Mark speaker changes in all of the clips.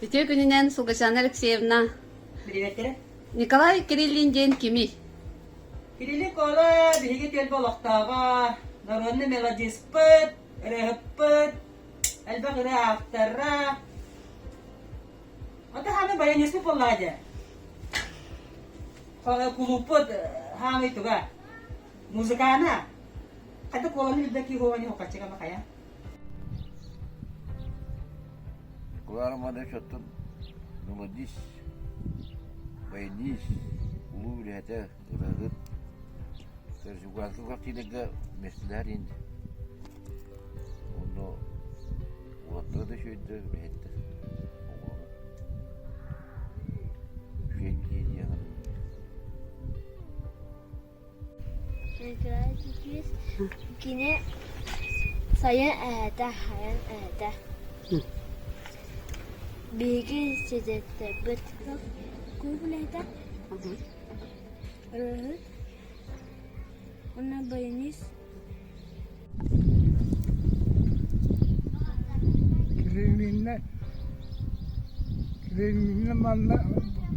Speaker 1: Үтүө күнүнэн Сулгачана Алексеевна.
Speaker 2: Приветтерэ.
Speaker 1: Николай Кириллин диэн кимий?
Speaker 2: Кириллин Кола биһиги түөлбэ олохтооҕо, народный мелодиспыт, ырыаһыппыт, элбэх ырыа автора. Ата хаамай баяниспыт буоллаҕа дьэ. Кулууппут хаамай туга? Музыкана. Хата Коланы билбэт киһи уоҕа хохаччыга махая.
Speaker 3: Николай Романович оттон мелодист, баянист, улуу үлэһитэ, ырыаһыт, Республиканскай квартирага миэстэлэһэр иһин онно уолаттара да үчүгэйдэр, үлэһиттэр оҕолоро. Үчүгэй киһи диэҕин.
Speaker 4: Николай Титович кини сайын эһэтэ, хайан эһэтэ. Биһиги ситэттэрбит кууп үлэһитэ, ырыаһыт уонна баянист.
Speaker 5: Кремлиннэ Кремлиннэ манна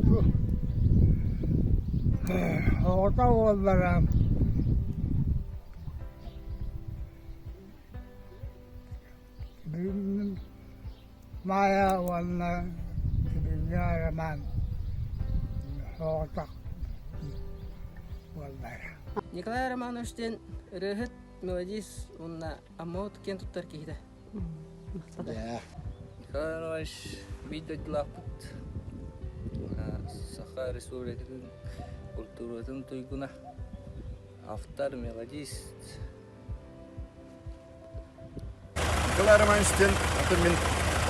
Speaker 5: бу оҕото уоллара Кремлин Маайа уонна Кремлин Роман соҕотох уоллара.
Speaker 6: Николай Романович диэн ырыаһыт, мелодист уонна Амма киэн туттар киһитэ.
Speaker 7: Николай Иванович биир дойдулаахпыт Саха Республикатын культуратын туйгуна, автор, мелодист.
Speaker 8: Николай Романович диэн атын мин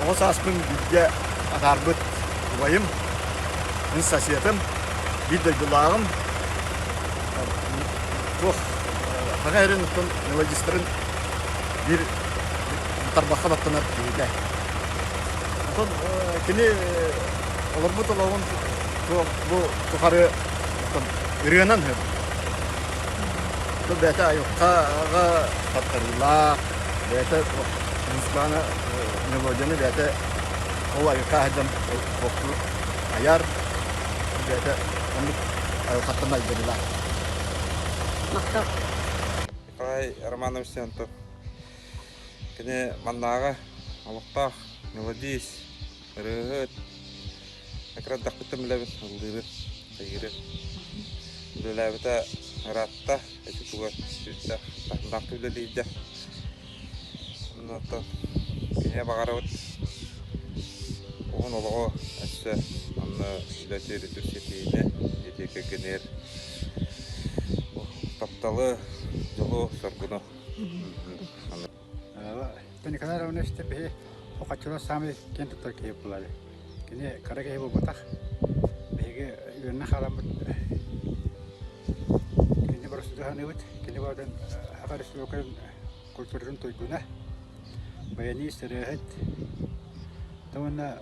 Speaker 8: оҕо сааспын бииргэ атаарбыт убайым, мин соседым, биир дойдулааҕым. Туох саха эрин оттон мелодистарын биир тарбахха баттанар киһитэ. Оттон кини олорбут олоҕун бу тухары ырыанан Бу бэйэтэ айылҕаҕа таттарыылаах, бэйэтэ музыканы, мелодияны бэйэтэ ол айылҕа сылдьан туохтуур айар, бэйэтэ оннук айылҕаттан айдарыылаах.
Speaker 1: Махтал.
Speaker 9: Николай Романович Сенцов кини маннааҕы олохтоох мелодист, ырыаһыт, Кырадахпыттан билэбин, ыллыыры, хайыыры. Үлэлээбитэ ыраатта, ити тугар сүрдээх таһымнаахтык үлэлиирдэ. Онно кинигэ баҕарабыт уһун олоҕу өссө онно үлэтиир үтүр ситиини, ити кэргэнигэр тапталы, дьолу, соргуну.
Speaker 5: Николай Романович биһи Хохоччулар саамай киэн туттар киһи буолар. Кини кыра киһи буолбатах. Биһиги үөрэнэ хааламмыт кини боростуотаһыныыбыт. Кини барытын Саха Республикатын культуратын туйгуна, баянист, ырыаһыт. Уонна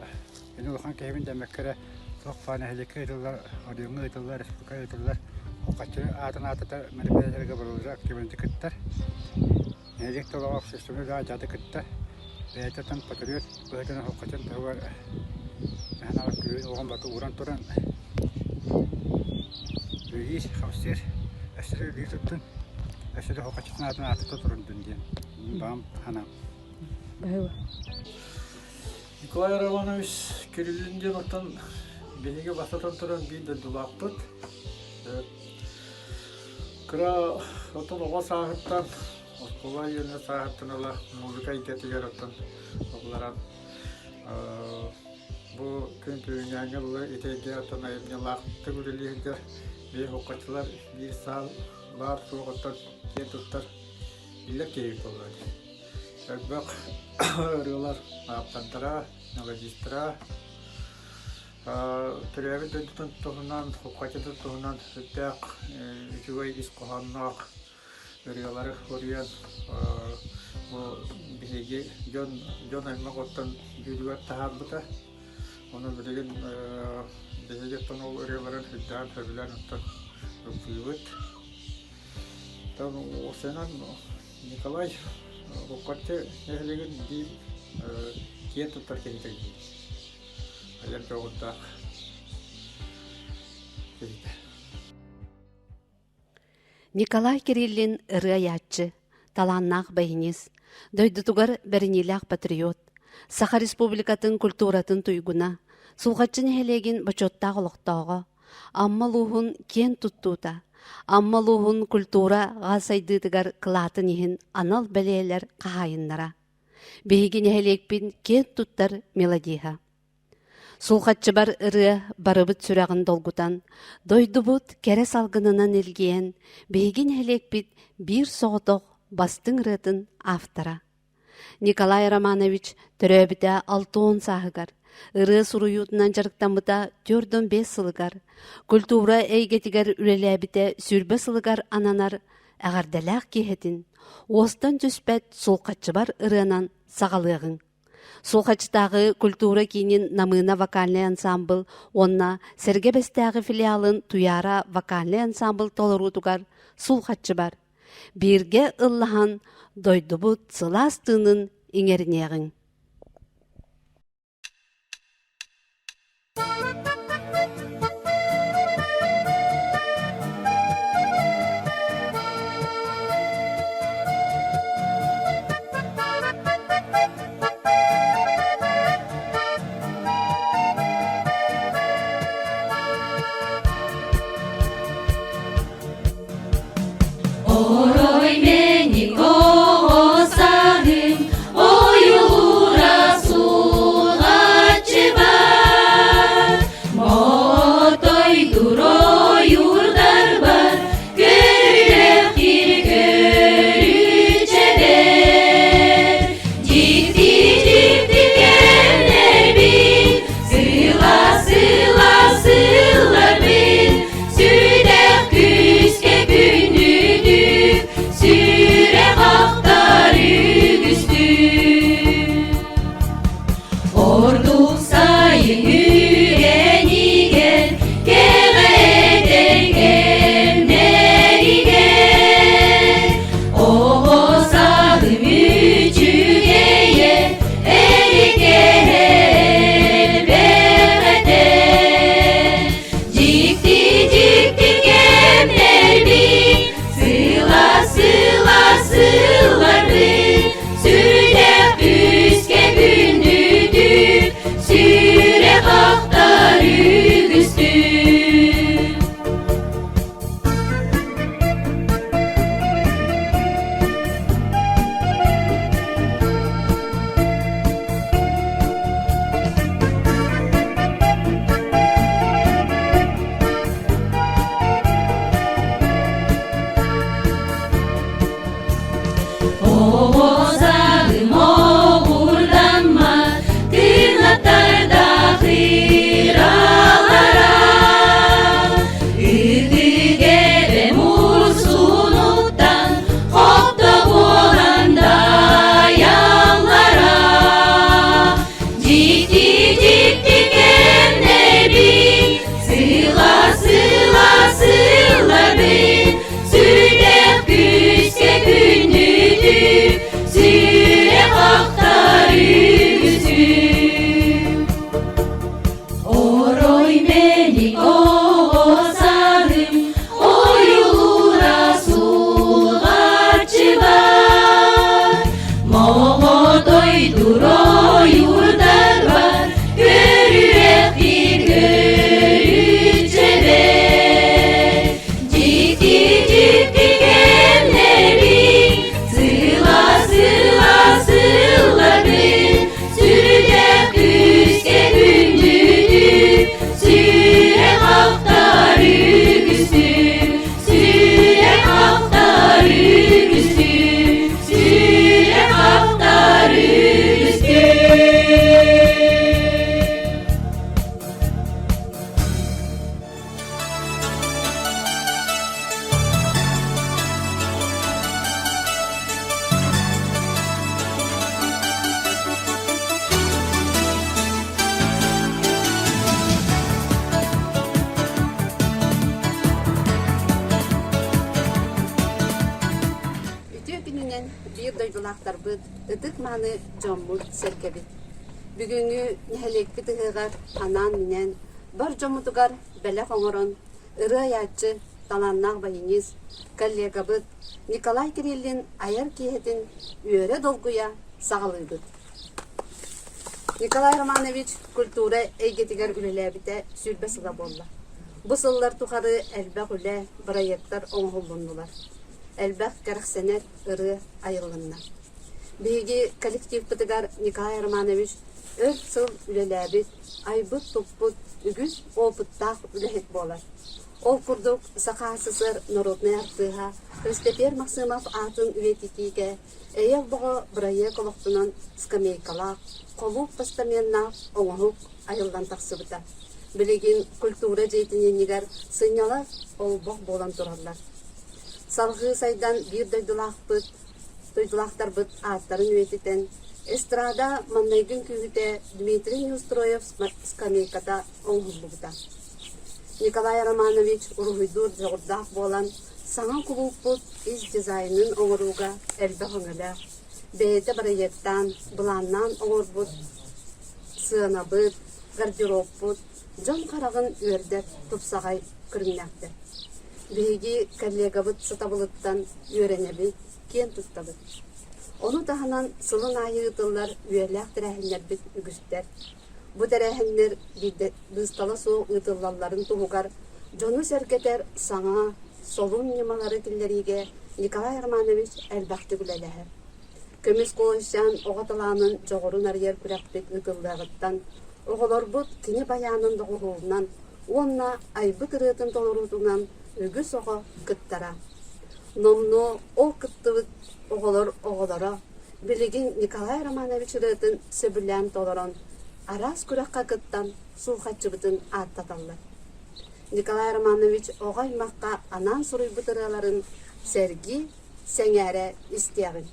Speaker 5: кини улахан киһибин дэммэккэ эрэ туох баар нэһилиэккэ ыытыллар, оройуоҥҥа ыытыллар, республикаҕа ыытыллар Хохоччу аатын аатата мероприятиеларга барыларыгар активнайдык кыттар. Нэһилиэк толоҕо общественнай үлэҕэ кытта бэйэтэ оттон патриот быһыытынан холкотун туһугар наһаналар күүһүн уоҕун баты ууран туран үлэлиир, хамсыыр, өссө да үлэлии туттун, өссө да холкочутун аатын аатыта турундун диэн баҕам санаам.
Speaker 10: Николай Романович Кириллин диэн оттон биһиги бастатан туран биир дойдулаахпыт. Кыра оттон оҕо сааһыттан, оскуола үөрэнэр сааһыттан ыла музыка эйгэтигэр оттон ылларан бу күн бүгүҥҥээҥҥэ дылы ити эйгэ оттон айымньылаахтык үлэлии сылдьар биир хоххоччулар биир саал баар суох оттон киэн туттар биллэр киһи буолла. Элбэх ырыалар ааптардара, мелодистара, төрөөбүт дойдутун туһунан, Хуххачытын туһунан сүрдээх үчүгэй ис хоһоонноох ырыалары суруйан бу биһиги дьон дьон аймах оттон дьүүлүгэр таһаарбыта. Ону билигин биһиги оттон ол ырыаларын сүрдээх сөбүлээн оттон ылсыыбыт. Оттон уопсайынан Николай Луккаччы нэһилиэгин биир киэн туттар киһитэ диир. айар дьоҕурдаах киһитэ.
Speaker 1: Николай Кириллин ырыа айааччы, талааннаах баянист, дойдутугар бэриниилээх патриот, Саха Республикатын культуратын туйгуна, Сулҕаччы нэһилиэгин бочуоттаах олохтооҕо, Амма улууһун киэн туттуута, Амма улууһун культураҕа сайдыытыгар кылаатын иһин анал бэлиэлэр хаһаайыннара. Биһиги нэһилиэкпин киэн туттар мелодиһа. Сулҕаччыбар ырыа барыбыт сүрэҕин долгутан, дойдубут кэрэ салгынынан илгийэн, биһиги нэһилиэкпит биир соҕотох бастыҥ ырыатын автора. Николай Романович төрөөбүтэ 60 сааһыгар, ырыа суруйуутунан дьарыктаммыта 45 сылыгар, культура эйгэтигэр үлэлээбитэ 20 сылыгар ананар эҕэрдэлээх киэһэтин уостан түспэт Сулхаччыбар ырыанан саҕалыаҕыҥ. Сулхаччытааҕы культура киинин Намыына вокальнай ансаамбыл уонна Сэргэ Бэстээҕи филиалын Туйаара вокальнай ансаамбыл толоруутугар Сулхаччыбар бииргэ ыллаһан дойдубут сылаас тыынын иҥэриниэҕиҥ.
Speaker 11: Орой мэник оҕо саһым ойуулура сулҕаччы бар Мотой дур ойуурдарбар көрүлэх кир көрүчэбэр Дьикти-дьикти кэмнэрбин сыла-сыла сылларбын Сүрэх күүскэ күндүтүк, сүрэх ахтар үгүстүк. Ордук сайын үгэнигэр, кэҕэтэр кэмнэригэр, оҕо сааһым үчүгэйэ, эрикэһэ элбэх этэ. Дьикти-дьикти кэмнэрбин, сыла-сыла сылларбын, сүрэх күүскэ күндүтүк, сүрэх ахтар үгүстүк. Оҕо сааһым оҕурдаммат, кынаттардаах ыралара. Ытык эбэм урсунуттан хопто буолан дайаллара. Дьикти-дьикти кэмнэрбин, сыла-сыла сылларбын, сүрдээх күүскэ күндүтүк, сүрэх ахтар үгүсүк. Орой мэник оҕо сааһым, ойуулуура сулҕаччы бар. Моҕотой дур ойуурдарбар, көрүөх биир көрүччэбэр. Дьикти-дьикти кэмнэрбин, сыла-сыла сылларбын, сүрдээх күүскэ күндүтүк, сүрэх ахтар үгүстүк, сүрэх ахтар үгүстүк, сүрэх ахтар үгүстүк.
Speaker 1: Үтүө күнүнэн биир дойдулаахтарбыт, ытык-мааны дьоммут-сэргэбит. Бүгүҥҥү нэһилиэкпит ыһыаҕар анаан-минээн бар дьоммутугар бэлэх оҥорон, ырыа айааччы, талааннаах баянист, коллегабыт Николай Кириллин айар киэһэтин үөрэ-долгуйа саҕалыыбыт. Николай Романович культура эйгэтигэр үлэлээбитэ 20 сыла буолла. Бу сыллар тухары элбэх үлэ, бырайыактар оҥоһуллуннулар. Элбэх кэрэхсэнэр ырыа айыллынна. Биһиги коллективпытыгар Николай Романович өр сыл үлэлээбит, айбыт-туппут үгүс опыттаах үлэһит буолар. Ол курдук, Саха СССР народнай артыыһа Христофер Максимов аатын үйэтитиигэ Эйэ олбоҕо бырайыак олохтонон скамейкалаах, холууп постаменнаах оҥоһук айыллан тахсыбыта. Билигин культура дьиэтин иннигэр сынньалар олбох буолан тураллар. Салҕыы сайдан биир дойдулаахпыт, дойдулаахтарбыт ааттарын үйэтитэн, эстрада маҥнайгы үҥкүүһүтэ Дмитрий Неустроев скамейката оҥоһуллубута. Николай Романович уруһуйдуур дьоҕурдаах буолан, саҥа кулууппут ис дизайнын оҥорууга элбэх өҥөлөөх, бэйэтэ бырайыактаан, былааннаан оҥорбут сыанабыт, гардеробпут дьон хараҕын үөрдэр тупсаҕай көрүҥнээхтэр. Биһиги коллегабыт сатабылыттан үөрэнэбит, киэн туттабыт. Ону таһынан сылын аайы ыытыллар үйэлээх тэрээһиннэрбит үгүстэр. Бу тэрээһиннэр биирдэ быыстала суох ыытыллалларын туһугар дьону сэргэтэр саҥа, солун ньымалары киллэриигэ Николай Романович элбэхтик үлэлэһэр. Көмүс куоласчаан оҕо талаанын дьоҕурун арыйар күрэхпит ыытыллыаҕыттан оҕолорбут кини байаанын доҕуһуолунан уонна айбыт ырыатын толоруутунан үгүс оҕо кыттара. Номнуо ол кыттыбыт оҕолор оҕолоро билигин Николай Романович ырыатын сөбүлээн толорон, араас күрэххэ кыттан суухаччыбытын ааттаталлар. Николай Романович оҕо аймахха анаан суруйбут ырыаларын сэргии, сэҥээрэ истиэҕиҥ.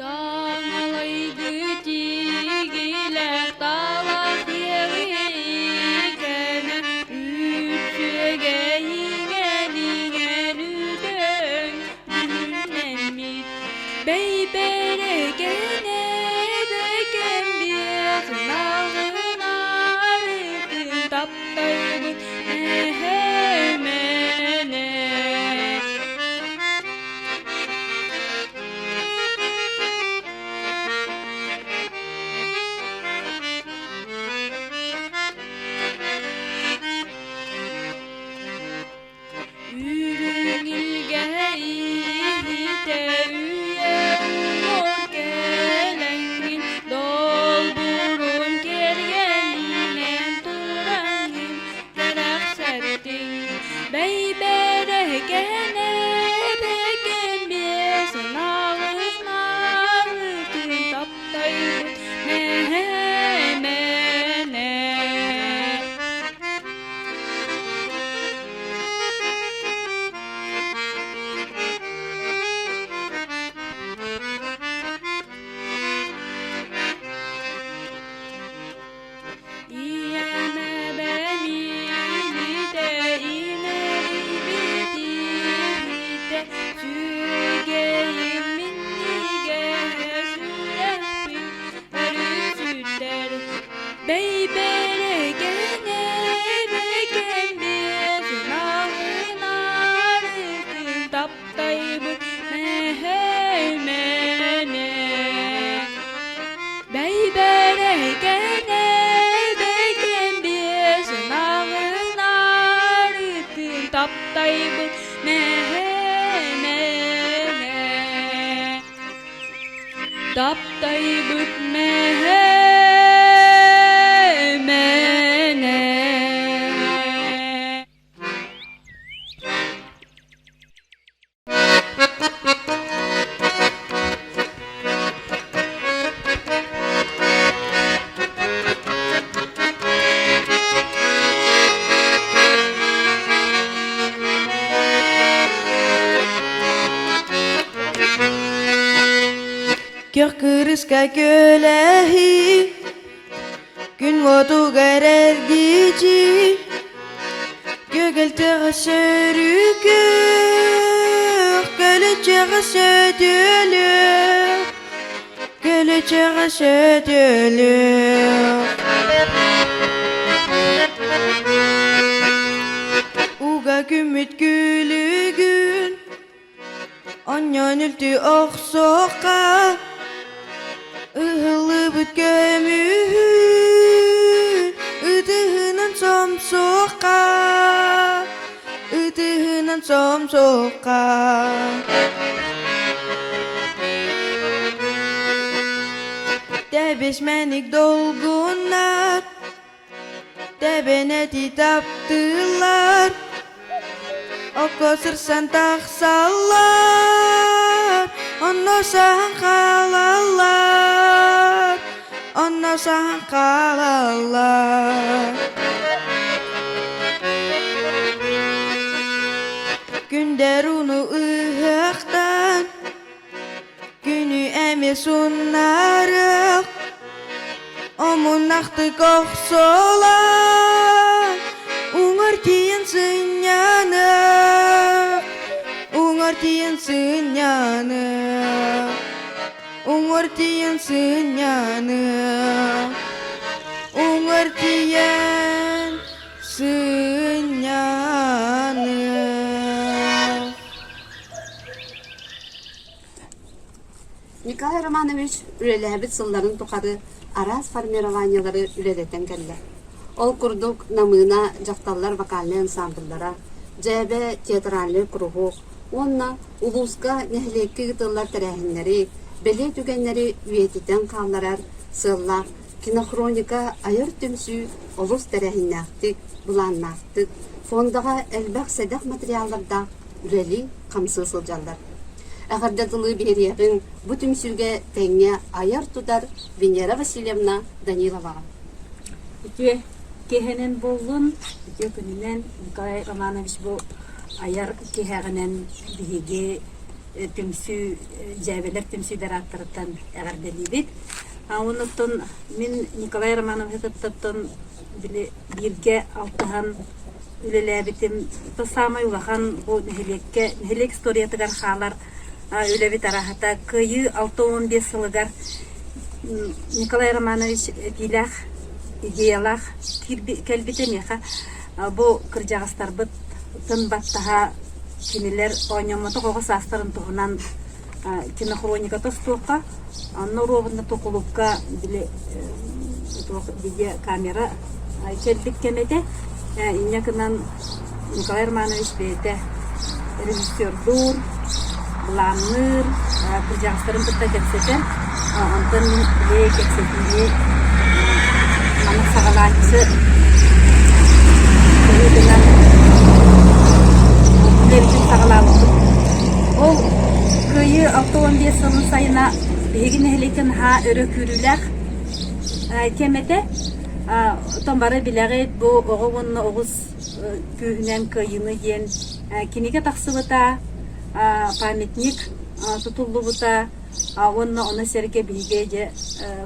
Speaker 11: Таҥалайгы тигилэх талах иэҕикэнэ Үчүгэй иҥэн үтөҥ дьүһүннэммит Бэйбэрекэнэ бэкэм биэс ынаҕын арыытын таптайбыт мэһэмэнэ. Үрүҥ илгэ иһитэ үйэ уҥуор кэлэҥҥин, долбуурун кэргэнинэн тураҥҥын кэрэхсэттиҥ. Бэйбэрэкэнэ бэкэмбиэ санаҕын арытын таптайбыт мэһэмэнэ. Ийэм эбэм илиитэ имэрийбит иһитэ сүөгэйим минньигэһэ сүрэхпин өрүсүтэр Бэйбэрекэнэ бэкэмбиэ сунаҕын арыытын таптайбыт мэһэй-мэнэ. Бэйбэрэкэнэ бэкэмбиэ сунаҕын арыытын таптайбыт мэһэй-мэнэ. Таптайбыт мэһэй-мэнэ.
Speaker 12: Күөх кырыска көлөһүй, күн уотугар эргичий, Күөгэлтэҕэ сөрүкүөх, көлүччэҕэ сөтүөлүөх, көлүччэҕэ сөтүөлүөх. Уга күммүт күлүгүн Онньон үлтү охсуохха, ыһыллыбыт көмүһүн ытыһынан сомсуохха, ытыһынан сомсуохха. Тэбис мэник долгуннар, Тэбэнэти таптыыллар, окко сырсан тахсаллар, онно саһан хаалаллар, онно саһан хаалаллар. Күндэр ууну ыһыахтан, Күнү эмиэ суннарыах, омуннахтык охсолор, уҥар тиийэн сынньаныах, уҥар тиийэн сынньаныах, уҥар тиийэн сынньаныах, уҥар тиийэн сынньаныах.
Speaker 1: Николай Романович үлэлээбит сылларын тухары араас формированиелары үлэлэтэн кэллэ. Ол курдук Намыына дьахталлар вокальнай ансамбллара, Дьээбэ театральнай куруһуок уонна улууска нэһилиэккэ ыытыллар тэрээһиннэри, бэлиэ түгэннэри үйэтитэн хаалларар сыаллаах кинохроника айар түмсүү олус тэрээһиннээхтик, былааннаахтык, фондаҕа элбэх сэдэх материаллардаах үлэлии-хамсыы сылдьаллар. Эҕэрдэ тылы биэриэҕиҥ бу түмсүүгэ тэҥҥэ айар-тутар Венера Васильевна Даниловаҕа.
Speaker 13: Үтүө киэһэнэн буоллун, үтүө күнүнэн Николай Романович бу айар киэһэҕинэн биһиги түмсүү дьээбэлэр түмсүүлэр ааттарыттан эҕэрдэлиибит. Оннуттан мин Николай Романовиһы кыттаттан били бииргэ алтыһан үлэлээбитим. То саамай улахан бу нэһилиэккэ, нэһилиэк историятыгар хаалар үлэбит араһата Кыайыы 65 сылыгар Николай Романович этиилээх, идеялаах кэлбитэ миэхэ бу кырдьаҕастарбыт тын баттаһа кинилэр оонньоммотох оҕо саастарын туһунан кинохроника тостуохха, онно уруобунна токулукка били туох видеокамера кэлбит кэмэ этэ. Инньэ гынан Николай Романович бэйэтэ режиссердуур, былаанныыр, кырдьаҕастарын кытта кэпсэтэр. Онтон мин били кэпсэтиини маннык саҕалааччы быһыытынан үлэбитин саҕалаабыппыт. Ол Кыайыы 65 сылын сайына биһиги нэһилиэккэ наһаа өрө күүрүүлээх кэм этэ. Оттон бары билэҕит, бу оҕо уонна оҕус күүһүнэн кыайыыны диэн кинигэ тахсыбыта, памятник тутуллубута уонна ону сэргэ биһиги дьэ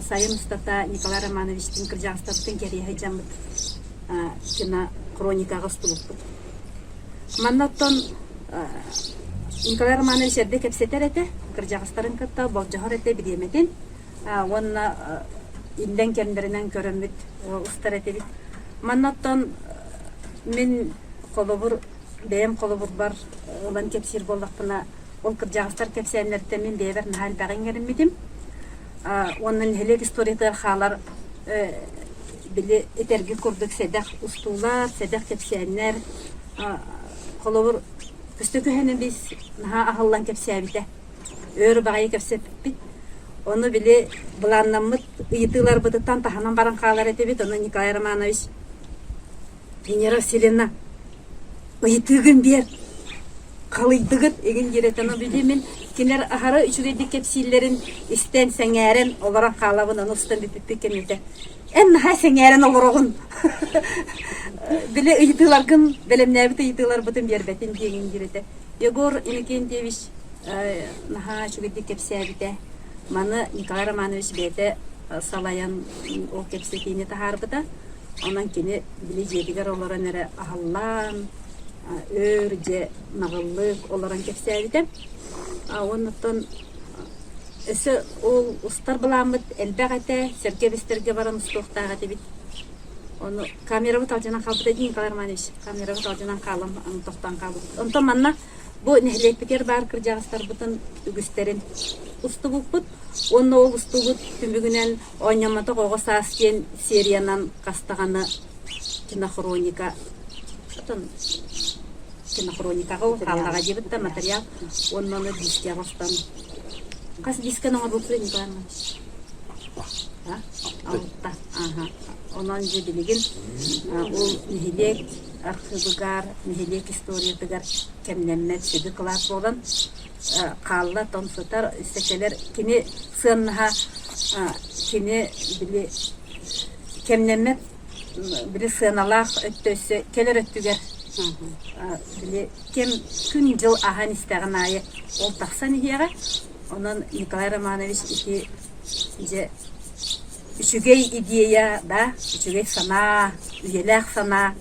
Speaker 13: сайын устата Николай Романовичтыын кырдьаҕастарбытын кэриэһэ дьаммыт кинохроникаҕа устубуппут. Манна оттон Николай Романович эрдэ кэпсэтэр этэ, кырдьаҕастарын кытта болдьоһор этэ бириэмэтин уонна иллэҥ кэмнэринэн көрөммүт устар этибит. Манна оттон мин холобур бэйэм холобурбар ылан кэпсиир буоллахпына, ол кырдьаҕастар кэпсээннэриттэн мин бэйэбэр наһаа элбэҕи иҥэриммитим. Уонна нэһилиэк историятыгар хаалар били этэргэ курдук сэдэх устуулар, сэдэх кэпсээннэр холобур Көстөкүүһэни бис наһаа аһыллан кэпсээбитэ. Өөр баҕайы кэпсэппиппит. Ону били былааннаммыт ыйытыыларбытыттан таһынан баран хаалар этибит. Ону Николай Романович Венера Васильевна ыйытыыгын биэр, халыйдыгыт игин диир этэ. Ону били мин кинилэр аһара үчүгэйдик кэпсииллэрин истэн, сэҥээрэн олорон хаалабын, ону устан бүппүппүт кэннитэ. Эн наһаа сэҥээрэн олороҕун. Били ыйытыыларгын, бэлэмнээбит ыйытыыларбытын биэрбэтин диэҥин диир этэ. Егор Иннокентьевич наһаа үчүгэйдик кэпсээбитэ. Маны Николай Романович бэйэтэ салайан ол кэпсэтиини таһаарбыта. Онон кини били дьиэтигэр олорон эрэ аһыллаан, өр дьэ наҕыллык олорон кэпсээбитэ. Уоннаттан өссө ол устар былааммыт элбэх этэ, сэргэ бистэргэ баран устуохтаах этибит. Ону камерабыт алдьанан хаалбыта дии Николай Романович. Камерабыт алдьанан хаалан тохтоон хаалбыт. Онтон манна бу нэһилиэкпитигэр баар кырдьаҕастарбытын үгүстэрин устубуппут. Уонна ол устубут түмүгүнэн Оонньоммотох оҕо саас диэн сериянан хас даҕаны кинохроника отон кинохроникаҕа хааллаҕа диэбит да материал уонна ону дискэҕэ устан хас дискэн оҥорбуппут Николай Иванович? Алта. Аха. Онон дьэ билигин ол нэһилиэк архыыбыгар, нэһилиэк историятыгар кэмнэммэт сүдү кылаат буолан хаалла, тон сытар, өссө кэлэр кини сыаннаһа кини били кэмнэммэт били сыаналаах өттө өссө кэлэр өттүгэр били кэм күн-дьыл аһан истэҕин аайы ол тахсан иһиэҕэ. Онон Николай Романович ити дьэ үчүгэй идея да, үчүгэй санаа, үйэлээх санаа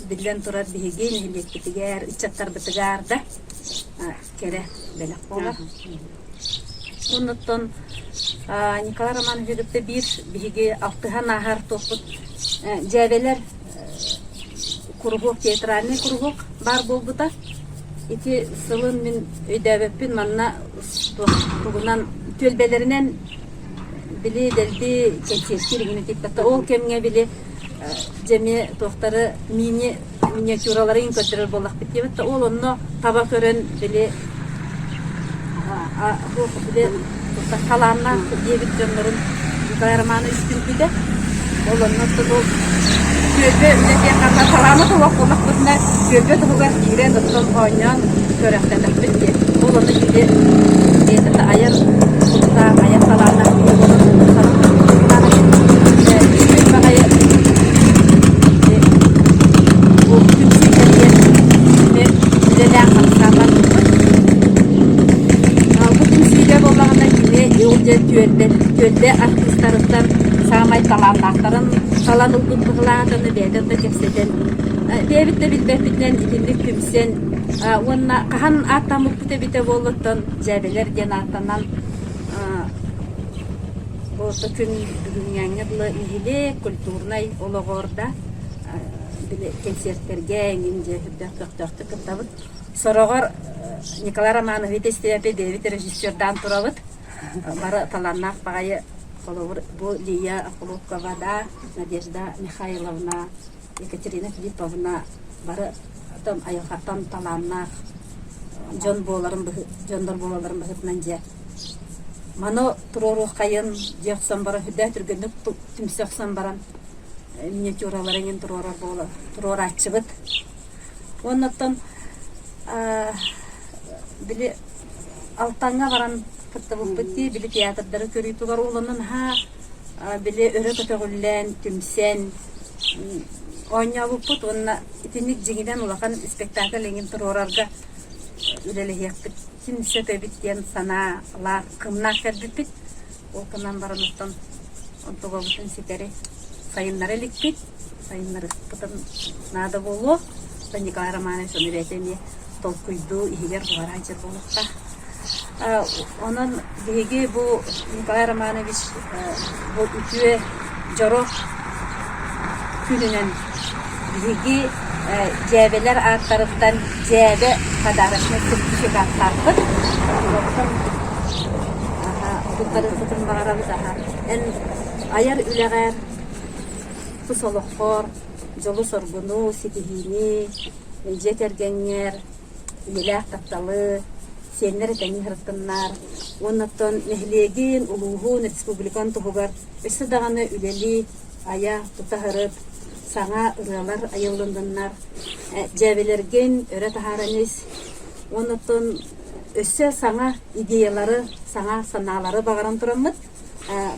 Speaker 13: биллэн турар биһиги нэһилиэкпитигэр, ыччаттарбытыгар да кэрэ бэлэх буолар. Оннуттан Николай Романович кытта биир биһиги алтыһан ааһар туохпут дьээбэлэр куруһуок, театральный куруһуок баар буолбута. Ити сылын мин өйдөөбөппүн манна тугунан түөлбэлэринэн били дэлби кэнсиэртиир игини типпэтэ. Ол кэмҥэ били дьэ эмиэ туохтары мини миниатюраларын көрдөрөр буоллахпыт диэбит да ол онно таба көрөн били били талааннаах диэбит дьоннорун Николай Романович түмпүтэ. Ол онно ол түөлбэ үлэтиэн ханна талаана суох буоллахпытына түөлбэ туһугар киирэн оттон оонньоон көрөхтөтөхпүт диэн. Ол онно кини бэйэтэ да айар куттаах, айар талааннаах киһи буолан үчүгэй баҕайы бу түмсүү тэрийэн үлэлээн хамсаан барбыппыт. Бу түмсүүгэ буоллаҕына кини ол дьэ түөлбэ түөлбэ артыыстарыттан саамай талааннаахтарын талан ылбыт быһылаатаны бэйэтэ да кэпсэтэн бэйэбит да билбэппитинэн итинник түмсэн уонна хаһан ааттаммыппыт эбитэ буоллуттан дьээбэлэр диэн ааттанан бу күн бүгүҥҥээҥҥэ дылы нэһилиэк культурнай олоҕор да били кэнсиэртэргэ эҥин дьэ сүрдээх көхтөөхтүк кыттабыт. Сороҕор Николай Романович истибэппит бэйэбит режиссердаан турабыт. Бары талааннаах баҕайы холобур бу Лия Охлопкова да, Надежда Михайловна, Екатерина Филипповна бары айылҕаттан талааннаах дьон буоларын дьоннор буолалларын быһыытынан дьэ маны туруоруоххайын дьиэ охсон баран үрдээх түргэнник түмсэ охсон баран миниатюралары эҥин туруорар буола туруорааччыбыт. Уоннаттан били Алтаҥҥа баран кыттыбыппыт дии, били театрдары көрүүтүгэр ол онно наһаа били өрө көтөҕүллэн, түмсэн оонньообуппут уонна итинник дьиҥинэн улахан спектакль эҥин туруорарга үлэлэһиэхпит син сөп эбит диэн санаалаах кымнаах кэлбиппит. Ол гынан баран оттон онтугабытын ситэри сайыннара иликпит. Сайыннарыахпытын наада буолуо. Оттон Николай Романович ону бэйэтэ эмиэ толкуйдуу иһигэр буһара дьэр буолуохтаах. Онон биһиги бу Николай Романович бу үтүө дьоро күнүнэн биһиги дьээбэлэр ааттарыттан дьээбэ подарочнай сертификаттаахпыт. Туттарыахпытын баҕарабыт аха. Эн айар үлэҕэр, тус олоххор дьолу-соргуну, ситиһиини, дьиэ кэргэҥҥэр үйэлээх тапталы, сиэннэр этэҥҥэ сырыттыннар уонна оттон нэһилиэгин, улууһун, республикан туһугар өссө даҕаны үлэлии, айа, тута сырыт, саҥа ырыалар айыллынныннар, дьээбэлэргин өрө таһааран ис уонна оттон өссө саҥа идеялары, саҥа санаалары баҕаран тураммыт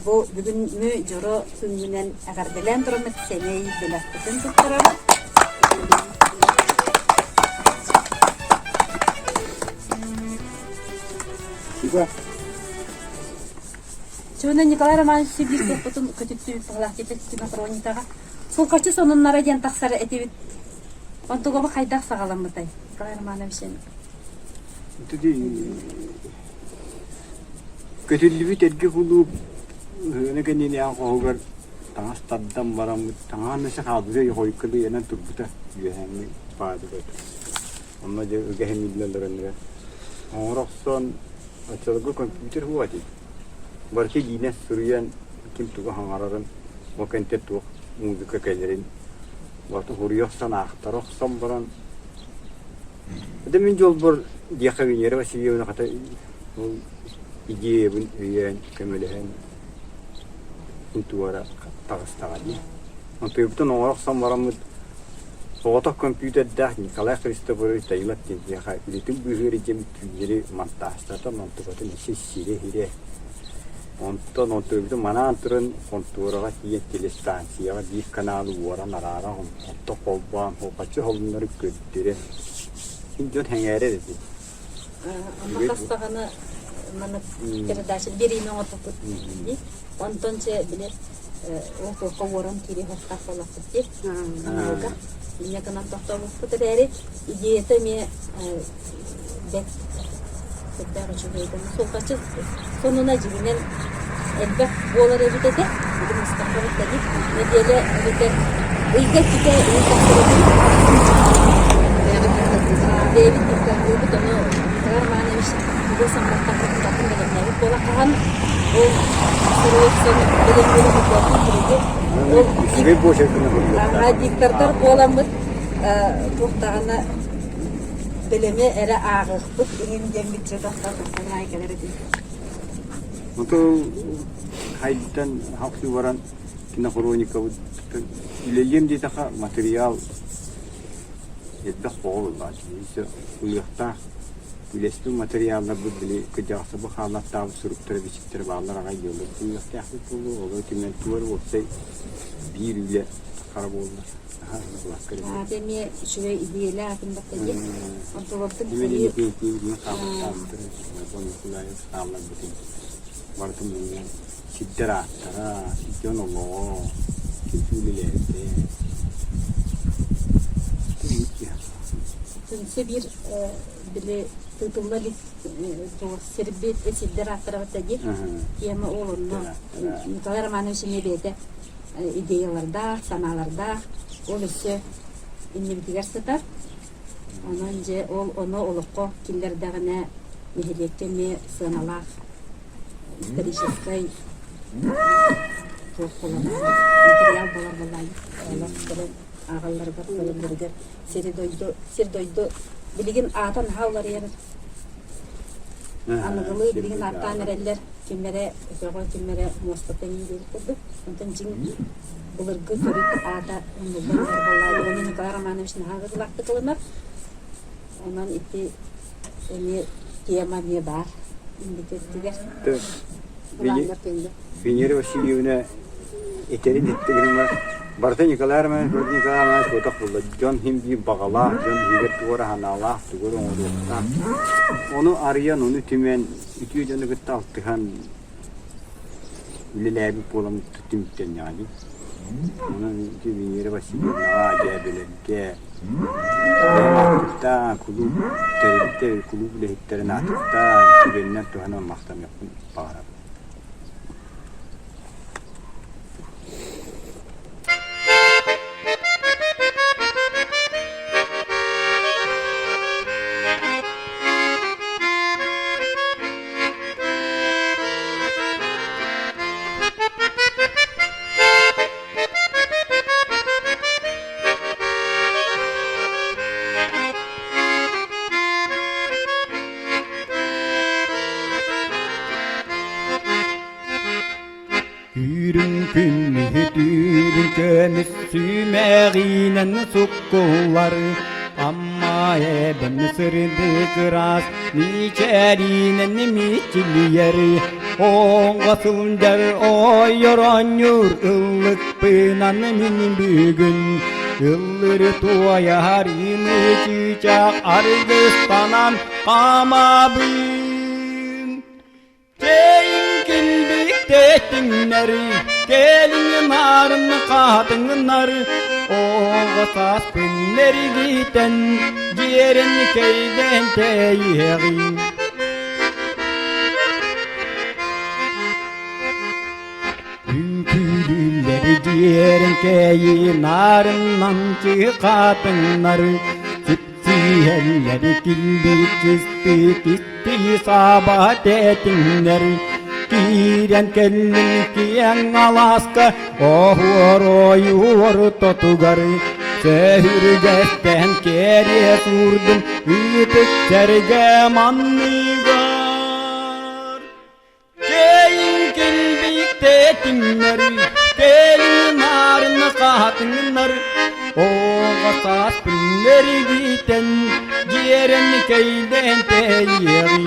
Speaker 13: Бу бүгүҥҥү дьоро күҥҥүнэн эҕэрдэлээн тураммыт сэмэй бэлэхпитин туттарабыт.
Speaker 5: Онтуга
Speaker 13: Чуна Николай Романович биир туохпутун көтүттүбүт быһылаах диэтэ кинохронитаҕа. Сулкаччы сонуннара диэн тахсар этибит. Онтугабы хайдах саҕаламмытай Николай Романович?
Speaker 5: Көтүллүбүт эргэ кулууп ыһыына кэннинээҕи хоһугар таҥас тардан бараммыт таҥаһын өссө хаалбыта хойукка ыйанан турбута үөһээҥҥи паадыгар. Онно дьэ үгэһин биллэн олороннор оҥоро охсон оччолорго компьютер суох этэ. Барыта илиинэн суруйан ким тугу саҥарарын, ол кэнниттэн туох музыка кэлэрин барыта суруйа охсон, аахтара охсон баран Это мин дьолбор диэххэ Венера Васильевна хата ол идеябын өйөөн, көмөлөһөн туора таҕыстаҕа дии. Онтуйбутун оҥоро охсон бараммыт соҕотох компьютердаах Николай Христофорович Данилов диэн киһиэхэ үлэтин быыһыыр дьиэм түүннэри монтажтатан онтукатын өссө сирэ-сирэ онтон онтуйбутун манаан туран хонтуораҕа тиийэн телестанцияҕа биир каналы уоран арааран онто холбоон холбоччу холуннары көрдөрөн син дьон сэҥээрэр этэ.
Speaker 13: Онно хас даҕаны маннык передача биэриини оҥорбуппут дии. Онтон чэ били ол туохха уоран киириэх охтоох буоллахпыт дии аналга. Инньэ гынан тохтообуппут эрээри идеята эмиэ бэрт сүрдээх үчүгэй Суолтаччы сонуна дьиҥинэн элбэх буолар эбит этэ. Били мустахха бэрт нэдиэлэ эбэтэр ыйга иккитэ ый тахсар этибит. Бэйэбит диктардыыбыт, ону Николай Романович тугу саҥарахтаахпыт тутатын бэлэмнээбит буола хаһан ол суруйсан бэлэмниир өйдөөтүн биһиги ол
Speaker 5: Үчүгэй буочаргын
Speaker 13: аҕа диктордар буоламмыт туох даҕаны бэлэми эрэ ааҕыахпыт иһин диэммит дьэ тахсан аай кэлэр этим.
Speaker 5: Ото хайдан хапсы баран кинохроникабыт үлэлиэм диэтэхэ материал элбэх боҕо буоллааччы. Ылыахтаах үлэспит материалларбыт били кырдьаҕастарбыт хааллартаабыт суруктара бичиктэрэ бааллар аҕай дьыалар ылыахтаахпыт буолуо. Олору түмэн туор уопсай биир үлэ хара буолла.
Speaker 13: Аата эмиэ үчүгэй идиэйэлээх атын батта диэн. Онтулартан
Speaker 5: Барытын мунньан сирдэр ааттара, дьон олоҕо, ким үлэлээбитэ.
Speaker 13: Түнсэ биир били тыытылла илик сирбит сирдэр ааттара батта диэн тема ол онно Николай Романович эмиэ бэйэтэ идеялардаах, санаалардаах, ол өссө иннибитигэр сытар. Онон дьэ ол ону олоххо киллэрдэҕинэ нэһилиэккэ эмиэ сыаналаах историческай туох буолар материал буолар буоллаҕа олох кэлэн ааҕалларыгар көрөллөрүгэр сири-дойду сир-дойду билигин аата наһаа уларыйар Аныгылыы билигин ааттаан эрэллэр, ким эрэ өтөҕө, ким эрэ муостата иҥин диэбит курдук. Онтон дьиҥ былыргы төрүт аата умнуллан иһэр буоллаҕа. Ону Николай Романович наһаа ыгылаахтык ылынар. Онон ити эмиэ тема эмиэ баар инники өттүгэр. Былааннар кэллэ.
Speaker 5: Венера Васильевна этэрин эттигин барыта Николай Романович, барыта Николай Романович буотах буолла. Дьон иһин биир баҕалаах, дьон иһигэр тугу эрэ санаалаах, тугу эрэ оҥоруохтаах. Ону арыйан, ону түмэн, үтүө дьону кытта алтыһан үлэлээбит буолан түмүктэннэҕэ дии. Онон ити Венера Васильевнаҕа, дьээбэлэргэ, аатыттаан, кулууп тэрилтэ, кулууп үлэһиттэрин аатыттаан, түгэнинэн туһанан махтаныахпын баҕарабын.
Speaker 14: Түүрүн күнүһү түүрүн көмүс сүүмэҕинэн суккуллар Амма эбэм сырдык ыраас мичээринэн мичилийэр Оҥо сылдьар ойор оонньуур ыллыкпынан мин бүгүн Ыллыры туойар ымыы чыычаах аргыстанан хаамабын. тэтиҥнэр, кэлиҥ нарын хаатыҥнар, оҕо саас күннэргитэн, дьиэрин кэйдэн тэйиэҕиҥ. Үҥкүүлүүллэр дьиэрин кэйи нарыннан чыхаатыҥнар, Сиһэллэр килбик кыстык истии саба тэтиҥнэр Киирэн кэллин киэҥ алааска оһуор ойуур тотугар Сөһүргэстэн кэриэ суурдум ытык сэргэ манныгар Кэйин килбиктэтиҥнэр, кэлин нарын хаатыҥнар, оҕо саас күннэргитэн, дьиэрэн кэйдэн тэйиэҕиҥ.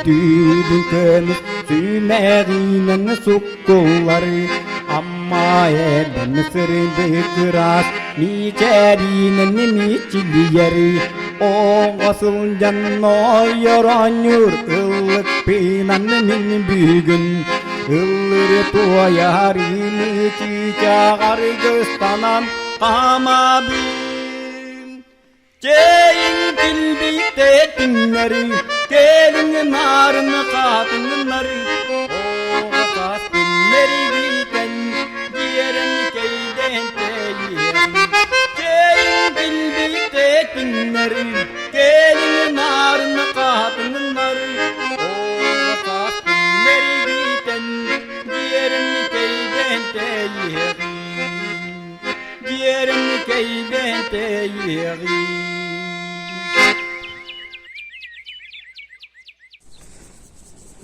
Speaker 14: Түүрү көмүс сүүмэҕинэн суккуллар Амма эбэн сырдык ыраас мичээринэн мичилийэр Оҕо сылдьан ойор оонньуур ыллыкпынан мин бүгүн Ыллыр туойар ини чыычаах аргыстанан хаамабын Чэйиҥ килбиктэтиҥнэри, кэлиҥ нарын хаатыҥнары, оҕо саас күннэригитэн, дьиэрэн кэйдэн тэйиэм. Чэйиҥ килбиктэтиҥнэри, кэлиҥ нарын хаатыҥнары, оҕо саас күннэригитэн, дьиэрэн кэйдэн тэйиэҕиҥ. Диэрин кэйбээн тэйиэҕиҥ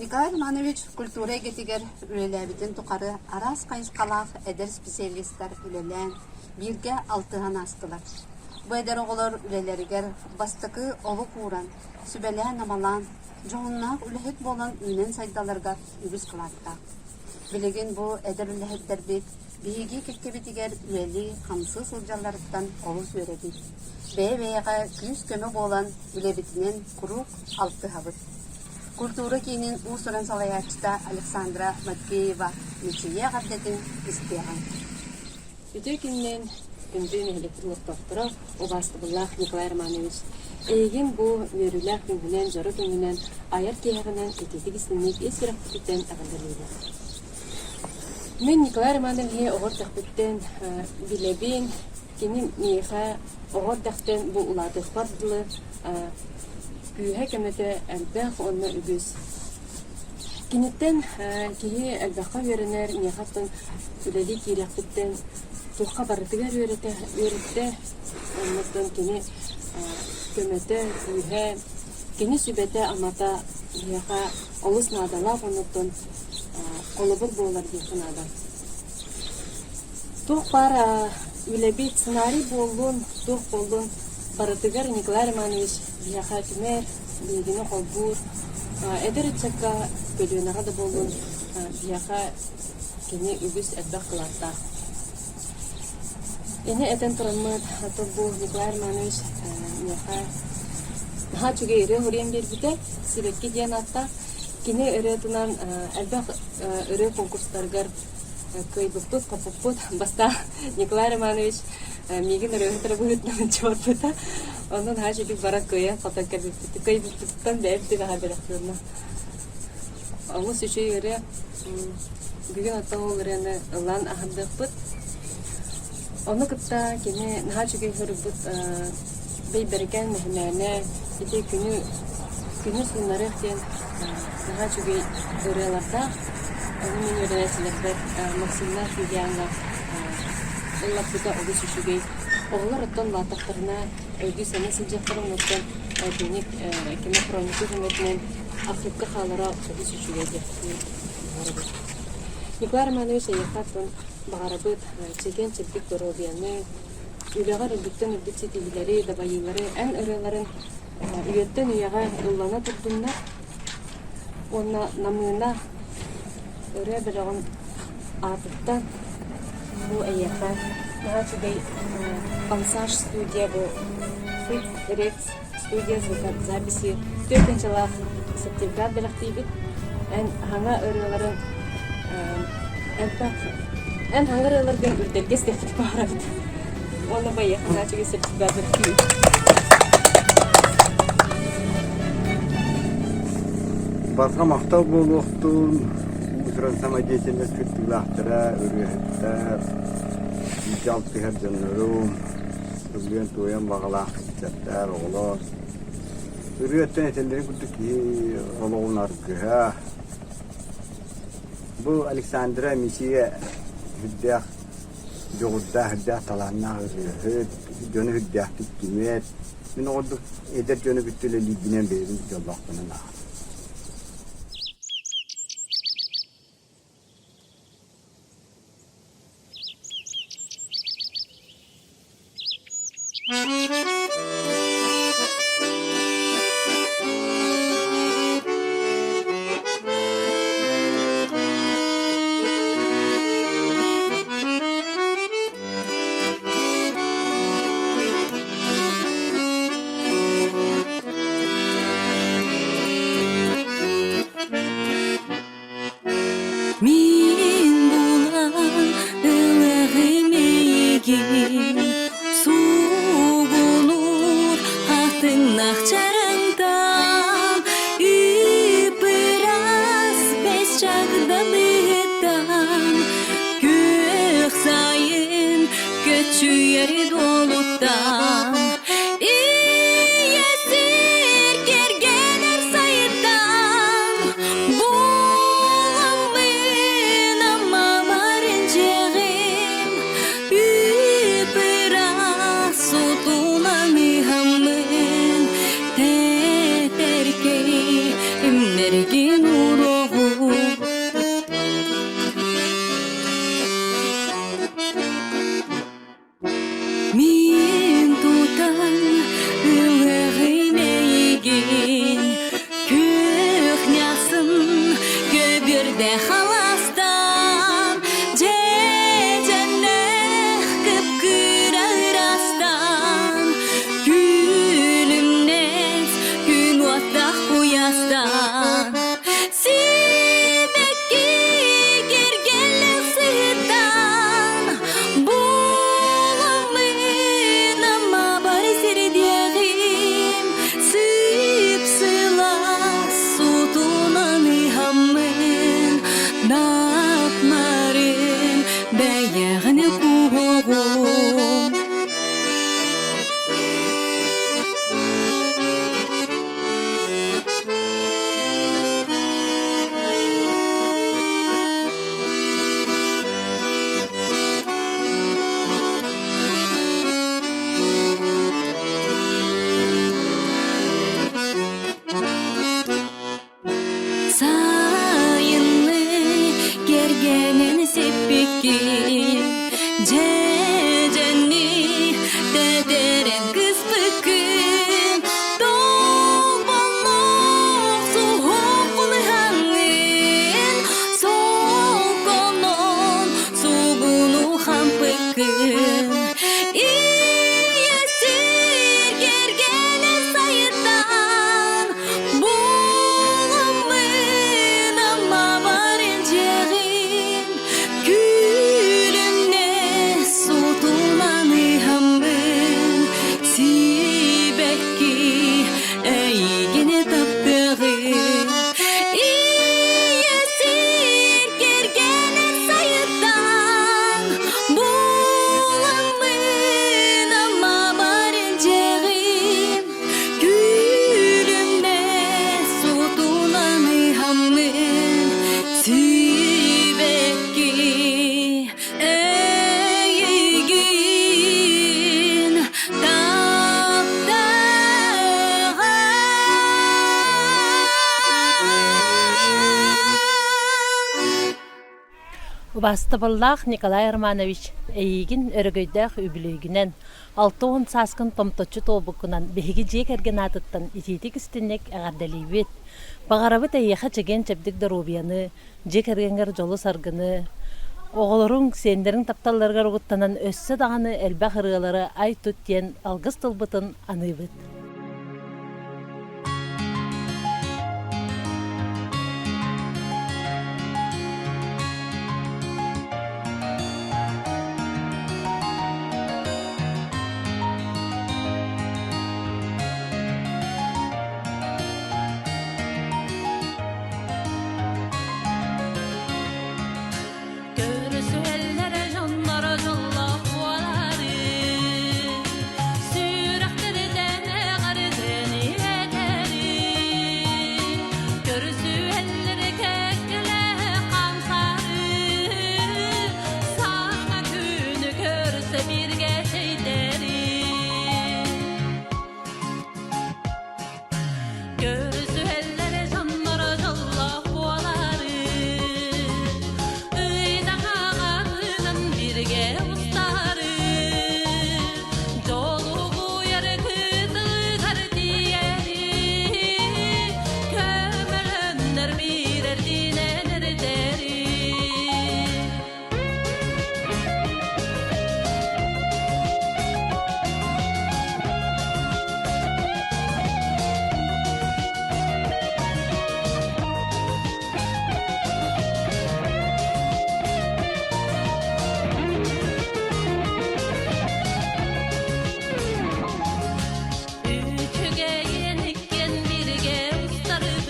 Speaker 1: Николай Романович культура эйгэтигэр үлэлээбитин тухары араас хайысхалаах эдэр специалистар үлэлээн, бииргэ алтыһан аастылар. Бу эдэр оҕолор үлэлэригэр бастакы олук ууран, сүбэлээн-амалаан, дьоһуннаах үлэһит буолан үүнэн сайдалларыгар үгүс кылааттаах. Билигин бу эдэр үлэһиттэрбит Биһиги кэккэбитигэр үлэлии-хамсыы сылдьалларыттан олус үөрэбит. Бэйэ-бэйэҕэ күүс-көмө буолан үлэбитинэн куруук алтыһабыт. Культура киинин уус-уран салайааччыта Александра Матвеева Мичийэ эҕэрдэтин истиэҕиҥ.
Speaker 15: Үтүө күнүнэн күндү нэһилиэктэр олохтоохторо, убаастабыллаах Николай Романович! Эйигин бу үөрүүлээх күҥҥүнэн, дьоро күҥҥүнэн, айар киэһэҕинэн итиитик-истиҥник ис сүрэхпититтэн эҕэрдэлиибин. Мин Николай Романовиһы оҕо эрдэхпиттэн билэбин. Кини миэхэ оҕо эрдэхтэн бу улаатыахпар дылы күүһэ-көмөтө элбэх уонна үгүс. Киниттэн киһи элбэххэ үөрэнэр, миэхэ оттон үлэлии киириэхпиттэн туохха барытыгар үөрэтэ үөрэттэ. Оннуттан кини көмөтө, күүһэ, кини сүбэтэ-амата биһиэхэ олус наадалаах оннуттан холобур буолар диэххэ наада. Туох баар үлэбит сценарий буоллун, туох буоллун барытыгар Николай Романович биһиэхэ түмэр, биһигини холбуур, эдэр ыччакка көлүөнэҕэ да буоллун биһиэхэ кини үгүс элбэх кылааттаах. Ини этэн тураммыт, ото бу Николай Романович миэхэ наһаа үчүгэй ырыа суруйан биэрбитэ, Сибэкки диэн ааттаах. Кини ырыатынан элбэх ырыа конкурстарыгар кыайбыппыт, хоппуппут. Бастаан Николай Романович миигин ырыаһыт эрэ быһыытынан чуорбута. Онон наһаа үчүгэй баран кыайан-хотон кэлбиппит. Кыайбыппытыттан бэйэм да наһаа бэлэхтэннэ. Олус үчүгэй ырыа. Бүгүн оттон ол ырыаны ыллаан аһардыахпыт. Ону кытта кини наһаа үчүгэй суруйбут Бэйбэрикээн мэһэмээнэ ити күнү күнү сууннарыах диэн наһаа үчүгэй ырыалардаах. Ону мин үөрэнээччилэрбэр Максимнаах Юлиаҥҥа ыллаппыта олус үчүгэй. Оҕолор оттон улааттахтарына өйдүү-саныы сылдьыахтара онуттан кини кини хроника көмөтүнэн архыыпка хаалара олус үчүгэй диэхпин баҕарабын. Николай Романович эйиэхэ оттон баҕарабыт чэгиэн-чэбдик доруобуйаны, Үлэҕэр үрдүктэн үрдүк ситиһиилэри, дабайыылары эн ырыаларыҥ үйэттэн үйэҕэ ыллана турдуннар уонна намыына. ырыа бөлөҕүн аатыттан бу эйиэхэ наһаа үчүгэй Пансаж студия бу Рекс студия звукозаписи 4 тыһыынчалаах сертификат бэлэхтиибит. Эн хаҥа ырыаларын эн хаҥа ырыаларгын үрдэлгэ истиэхпит баарабыт. Уонна байыаха наһаа үчүгэй сертификат бэлэхтиибит.
Speaker 8: Барҕа махтал буолуохтун, уус-уран самодеятельность кыттыылаахтара, ырыаһыттар, бииргэ алтыһар дьоннорум, ыллыан-туойан баҕалаах ыччаттар, оҕолор. Ырыаттан этэллэрин курдук киһи олоҕун аргыһа. Бу Александра Мисия сүрдээх дьоҕурдаах, сүрдээх талааннаах ырыаһыт, дьону сүрдээхтик түмэр. Мин оҕордук эдэр дьону кытта үлэлиирбинэн бэйэбин дьоллоохпунан ааҕабын.
Speaker 11: Мин булан ылыгым эйигин Сугунур атыҥнах чараҥтан Үп-ыраас бэс чагдалыттан Күөх сайын көччүйэр дуолуттан Ийэ сир кэргэнэр сайыттан Буламмын аммамарын дьиэҕим Үп-ыраас сутулан ыһаммын Тэтэркэй имнэргин уруоҕум Мин тутан ылыаҕым эйигин Күөх ньасын көбүөрдээх алаастан Дьэдьэннээх кып-кыра ырастан Күлүмнэс күн уоттаах куйаастан Сибэкки кэргэннэх сыһыттан Буламмын аммабар сирдиэҕим Сып-сылаас сутунан ыһаммын Напмарын бэйэҕин куһугум Сайынны кэргэнин сиппиккин Дьэдьэнни тэтэрэн кыспыккын Толбонноох суһуоххун ыһаҥҥын Солконон сугуну хампыккын Ийэ сир кэргэнэ сайыттан Буламмын аммабар илдьэҕин Күлүмнэ сутулан ыһаммын Сибэкки эйигин таптыаҕым Ийэ сир кэргэнэр сайыттан Буламмын аммабар илдьэҕин Күлүмнэ сутулан ыһаммын Сибэкки эйигин таптаҕа
Speaker 13: Убаастабыллаах Николай Романович!
Speaker 16: эйиигин өрөгөйдөөх үбүлүөйгүнэн, 60 сааскын томточчу туолбуккунан биһиги дьиэ кэргэн аатыттан итиитик-истинник эҕэрдэлиибит. Баҕарабыт эйиэхэ чэгиэн-чэбдик доруобуйаны, дьиэ кэргэҥҥэр дьолу-саргыны, оҕолоруҥ, сиэннэриҥ тапталларыгар угуттанан өссө даҕаны элбэх ырыалары ай-тут диэн алгыс тылбытын аныыбыт.
Speaker 11: Көрүсүһэллэрэ дьонноро дьоллоох буолары, сүрэхтэринэн эҕэрдэни этэри. Көрүсүһэллэрэ кэккэлэһэ хамсары, саҥа күнү көрсө бииргэ чэйдэри. Көрүсүһэллэрэ дьонноро дьоллоох буолары, ыйдаҥаҕынан бииргэ устары, дьолугуйар кытыгар тиийэри, көмөлөннөр биирэрдиинэн эрдэри. Үчүгэйин иккиэн бииргэ устарбыт,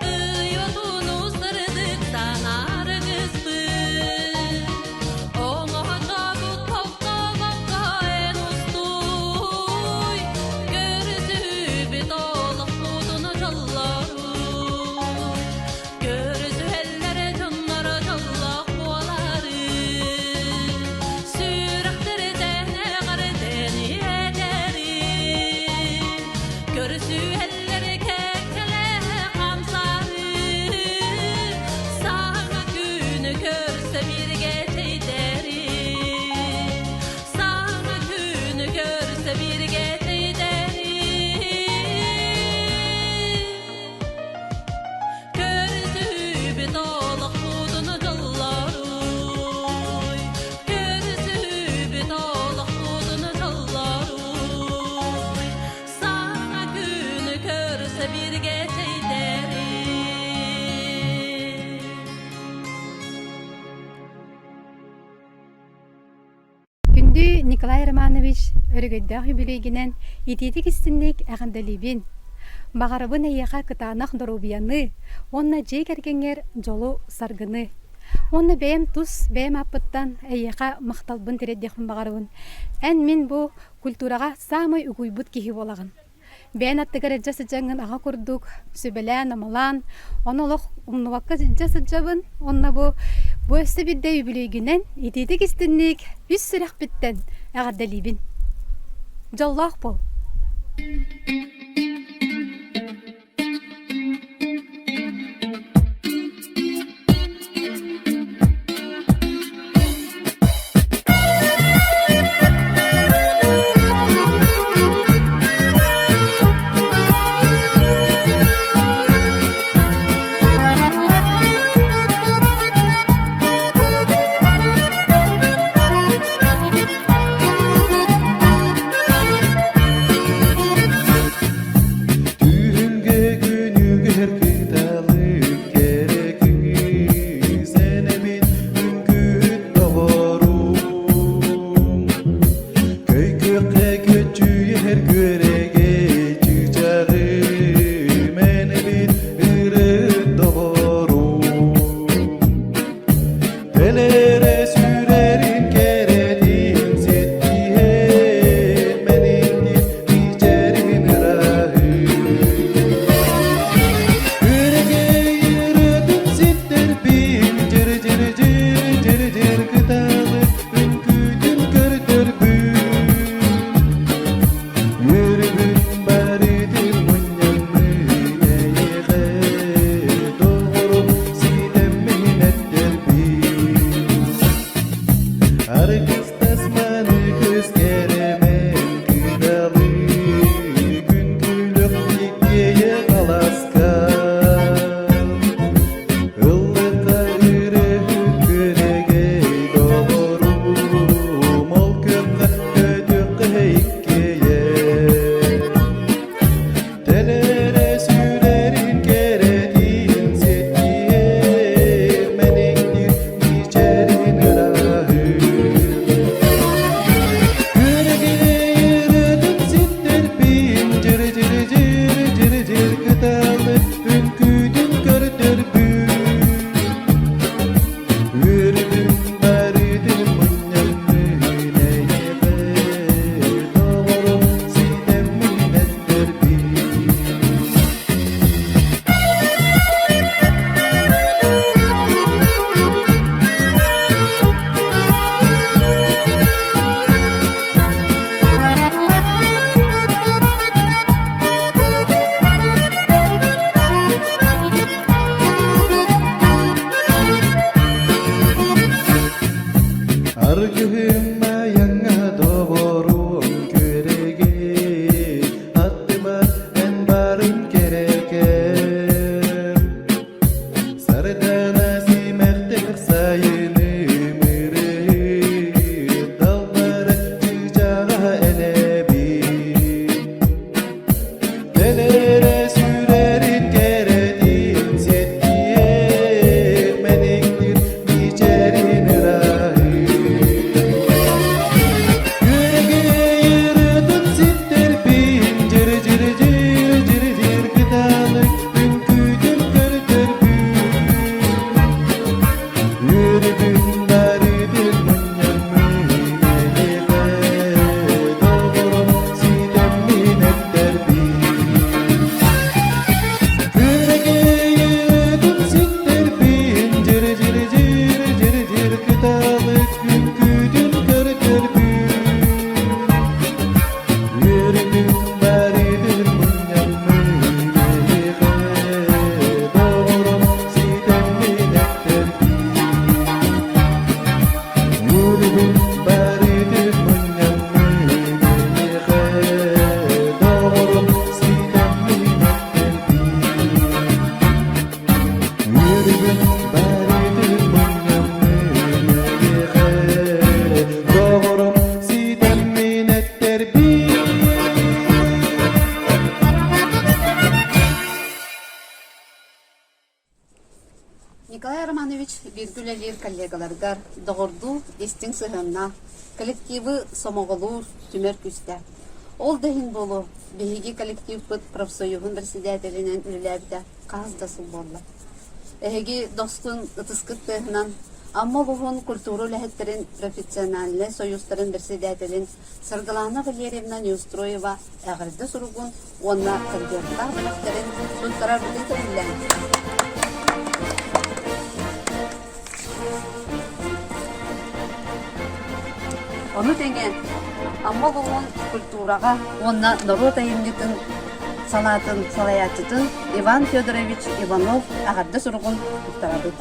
Speaker 11: Ый отуну сырдыктан аргыспыт. Оҥоһотобут тохтобокко эн устуй, Көрүсүбүт олохпутун дьоллоруй. Көрүсүһэллэрэ дьонноро дьоллоох буолары, Сүрэхтэринэн эҕэрдэни этэри. Көрүсүһэллэрэ кэккэлэһэ хамсаһыы, Саҥа күнү көрсө бииргэ чэйдэри. Саҥа күнү көрсө бииргэ чэйдэри. Көрүсүһүүбүт олохпутун дьоллоруй, Көрүсүһүүбүт олохпутун дьоллоруй, Саҥа күнү көрсө бииргэ чэйдэри.
Speaker 13: Күндү Николай Романович өрөгөйдөөх юбилейгинэн итиитик истинник эҕэрдэлиибин! Баҕарабын эйиэхэ кытаанах доруобуйаны уонна дьиэ кэргэҥҥэр дьолу-саргыны. Уонна бэйэм тус бэйэм ааппыттан эйиэхэ махталбын тириэрдиэхпин баҕарабын. Эн мин бу культураҕа саамай угуйбут киһи буолаҕын. Бэйэн аттыгар илдьэ сылдьаҥҥын аҕа курдук сүбэлээн-амалаан, ону олох умнубакка илдьэ сылдьабын. Уонна бу бу өссө биирдэ үбүлүөйгүнэн итиитик истинник үс сүрэхпиттэн эҕэрдэлиибин. Дьоллоох буол!
Speaker 1: бииргэ үлэлиир коллегаларыгар доҕордуу истиҥ сыһыаннаах, коллективы сомоҕолуур, түмэр күүстээх. Ол да иһин буолуо, биһиги коллективпыт профсоюһун председателинэн үлэлээбитэ хас да сыл буолла. Эһиги дохсун ытыскыт тыаһынан Амма улууһун культура үлэһиттэрин профессиональнай союзтарын председателин Саргылана Валерьевна Неустроева эҕэрдэ суругун уонна конвертаах бэлэхтэрин туттарарбытын көҥүллээн. Ону тэҥэ Амма улууһун культураҕа уонна норуот айымньытын салаатын салайааччытын Иван Федорович Иванов эҕэрдэ суругун туттарабыт.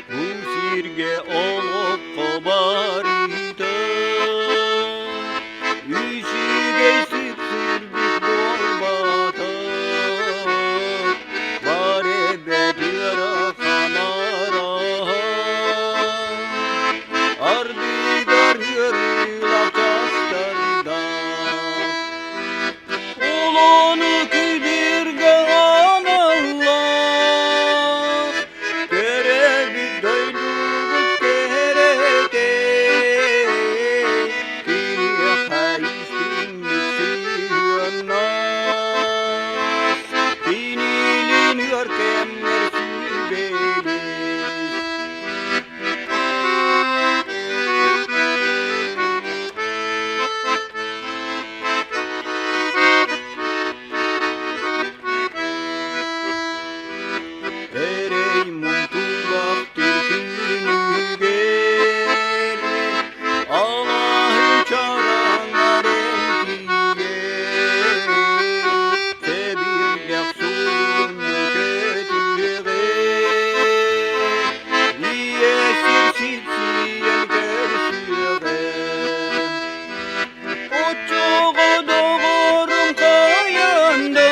Speaker 14: Бу сиргэ олоххо барыыта үчүгэй сыпсырбыт буолбата бар эбэт ыарахан араһа ардыгар ыарыылаах частардаах Улууну күйдүүргэ аналлаах Төрөөбүт дойдубут кэрэтэ, Киниэхэ истиҥник сыһыаннас, Кинилиин ыар кэмнэр сүбэлэс. Эрэй мунтуулаах түркүнүгэр алаһы чараҥар эргийэр Сэбирдэх суунну көтүөҕэ Ийэ сир сипсийэн көрсүөҕэ Оччоҕо доҕорум хайан да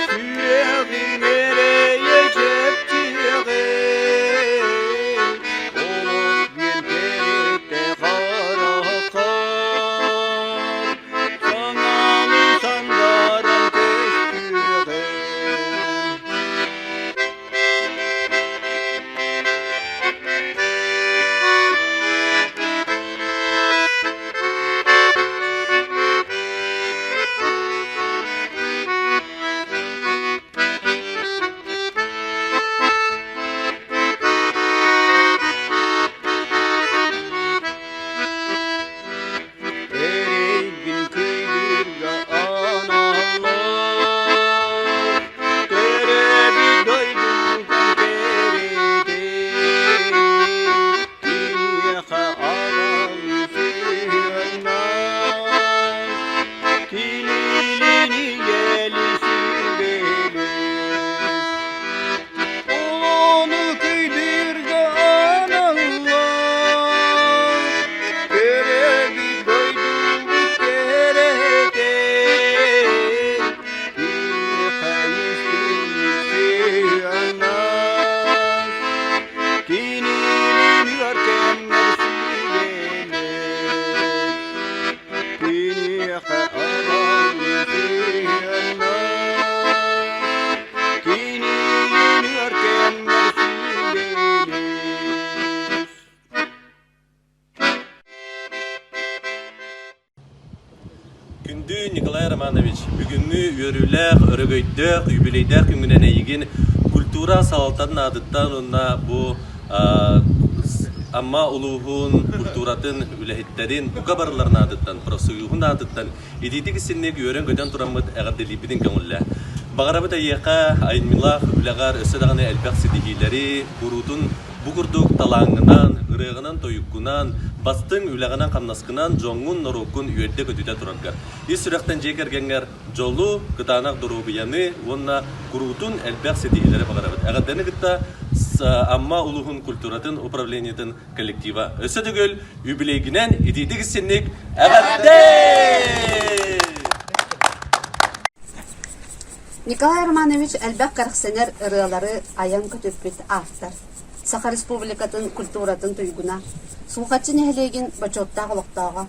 Speaker 14: сүрэҕиҥ эрэйэ чэпчиэҕэй, олох диэн кэрэтэ харахха саҥалыы сангаран көстүөҕэй. Эрэйгин кыйдыырга аналлаах, төрөөбүт дойдугар кэрэтэ, киниэхэ анал сыһыаннаах, кинилин ийэли сүбэлэс. Ону кыйдыырга аналлаах, Төрөөбүт дойдубут кэрэтэ, Киниэхэ истиҥник сыһыаннас, Кинилиин ыар кэмҥэр сүбэлэс, Киниэхэ аналлыы сыһыаннас, Кинилиин ыар кэмҥэр сүбэлэс.
Speaker 17: Күндү Николай Романович, бүгүҥҥү үөрүүлээх, өрөгөйдөөх, юбилейдээх күҥҥүнэн эйигин культура салалтатын аатыттан уонна бу Амма улууһун культуратын үлэһиттэрин бука барыларын аатыттан, профсоюһун аатыттан итиитик истинник үөрэн-көтөн тураммыт эҕэрдэлиирбитин көҥүллээ. Баҕарабыт эйиэхэ айымньылаах үлэҕэр өссө даҕаны элбэх ситиһиилэри, куруутун Бу курдук талааҥҥынан, ырыаҕынан-тойуккунан, бастыҥ үлэҕинэн-хамнаскынан дьоҥҥун-норуоккун үөрдэ-көтүтэ тураргар, ис сүрэхтэн дьиэ кэргэҥҥэр дьолу, кытаанах доруобуйаны уонна куруутун элбэх ситиһиилэри баҕарабыт. Эҕэрдэни кытта Амма улууһун культуратын управлениетын коллектива. Өссө төгүл юбилейгинэн итиитик истинник эҕэрдэ!
Speaker 1: Николай Романович элбэх кэрэхсэнэр ырыалары айан көтүппүт автор. Саха Республикатын культуратын туйгуна, Сулҕаччы нэһилиэгин бочуоттаах олохтооҕо,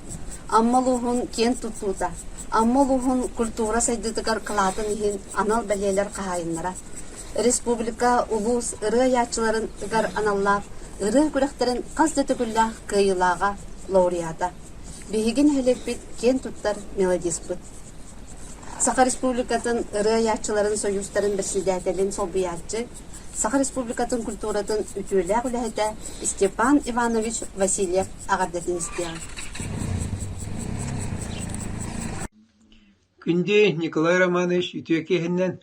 Speaker 1: Амма улууһун киэн туттуута, Амма улууһун культура сайдыытыгар кылаатын иһин анал бэлиэлэр хаһаайыннара, республика, улуус ырыа айааччыларыгар аналлаах ырыа күрэхтэрин хас да төгүллээх кыайыылааҕа, лауреата. Биһиги нэһилиэкпит киэн туттар мелодиспыт. Саха Республикатын ырыа айааччыларын сойуустарын бэрэссэдээтэлин солбуйааччы, Саха Республикатын культуратын үтүөлээх үлэһитэ Степан Иванович Васильев эҕэрдэтин истиэҕиҥ.
Speaker 18: Күндү Николай Романович үтүө киһинэн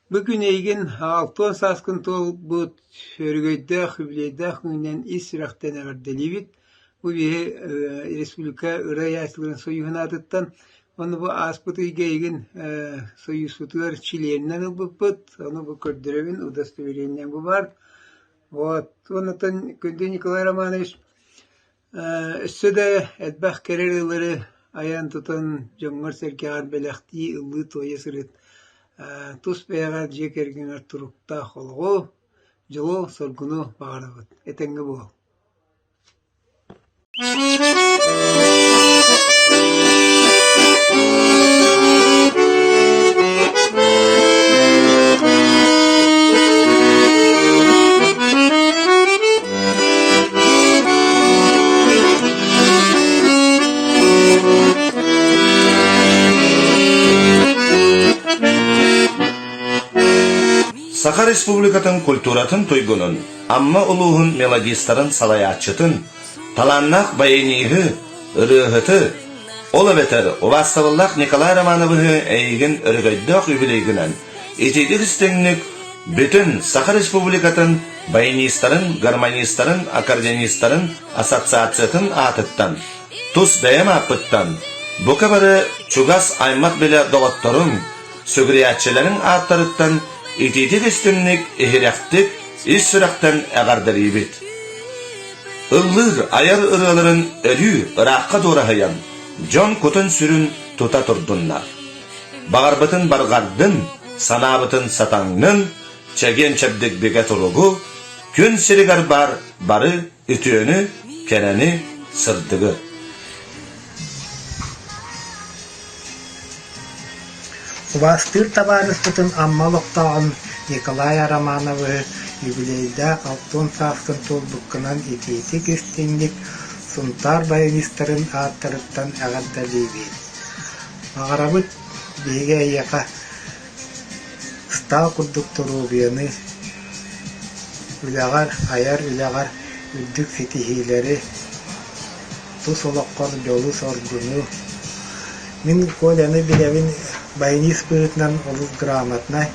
Speaker 18: Бу күн эйигин 60 сааскын туолбут өрөгөйдөөх, үбүлүөйдээх күнүнэн ис сүрэхтэн эҕэрдэлиибит. Бу биһи республика ырыа айааччыларын союһун аатыттан уонна бу ааспыт ыйга эйигин союзпутугар чилиэнинэн ылбыппыт. Ону бу көрдөрөбүн, удостоверением бу баар. Вот. Уонна күндү Николай Романович Өссө да элбэх кэрэ ырыалары айан-тутан дьоҥҥор-сэргэҕэр бэлэхтии, ыллыы-туойа сырыт. Тус бэйэҕэр дьиэ кэргэҥҥэр туруктаах олоҕу, дьолу-соргуну баҕарабыт. Этэҥҥэ буол.
Speaker 19: Саха Республикатын культуратын туйгунун, Амма улууһун мелодистарын салайааччытын, талааннаах баяниһы, ырыаһыты, ол эбэтэр убаастабыллаах Николай Романовиһы эйигин өрөгөйдөөх үбүлүөйгүнэн итиитик истиҥник бүтүн Саха Республикатын баянистарын, гармонистарын, аккордеонистарын ассоциациятын аатыттан, тус бэйэм ааппыттан, бука бары чугас аймах-билэ доҕотторуҥ, сүгүрүйээччилэриҥ ааттарыттан итиитик истиҥник, иһирэхтик, ис сүрэхтэн эҕэрдэлиибит. Ыллыыр, айар ырыаларын өрүү ыраахха дуораһыйан, дьон кутун-сүрүн тута турдуннар. Баҕарбытын барҕардын, санаабытын сатаҥнын, чэгиэн-чэбдик бигэ туругу, күн сиригэр баар бары үтүөнү, кэрэни, сырдыгы.
Speaker 20: Убаастыыр табаарыспытын Амма олохтооҕун Николай Романовы юбилейдаах 60 сааскын туолбуккунан итиитик-истиҥник Сунтаар баянистарын ааттарыттан эҕэрдэлиибит. Баҕарабыт биһиги эйиэхэ ыстаал курдук доруобуйаны, үлэҕэр, айар үлэҕэр үрдүк ситиһиилэри, тус олоххор дьолу-соргуну. Мин Коляны билэбин баянист быһыытынан олус грамотнай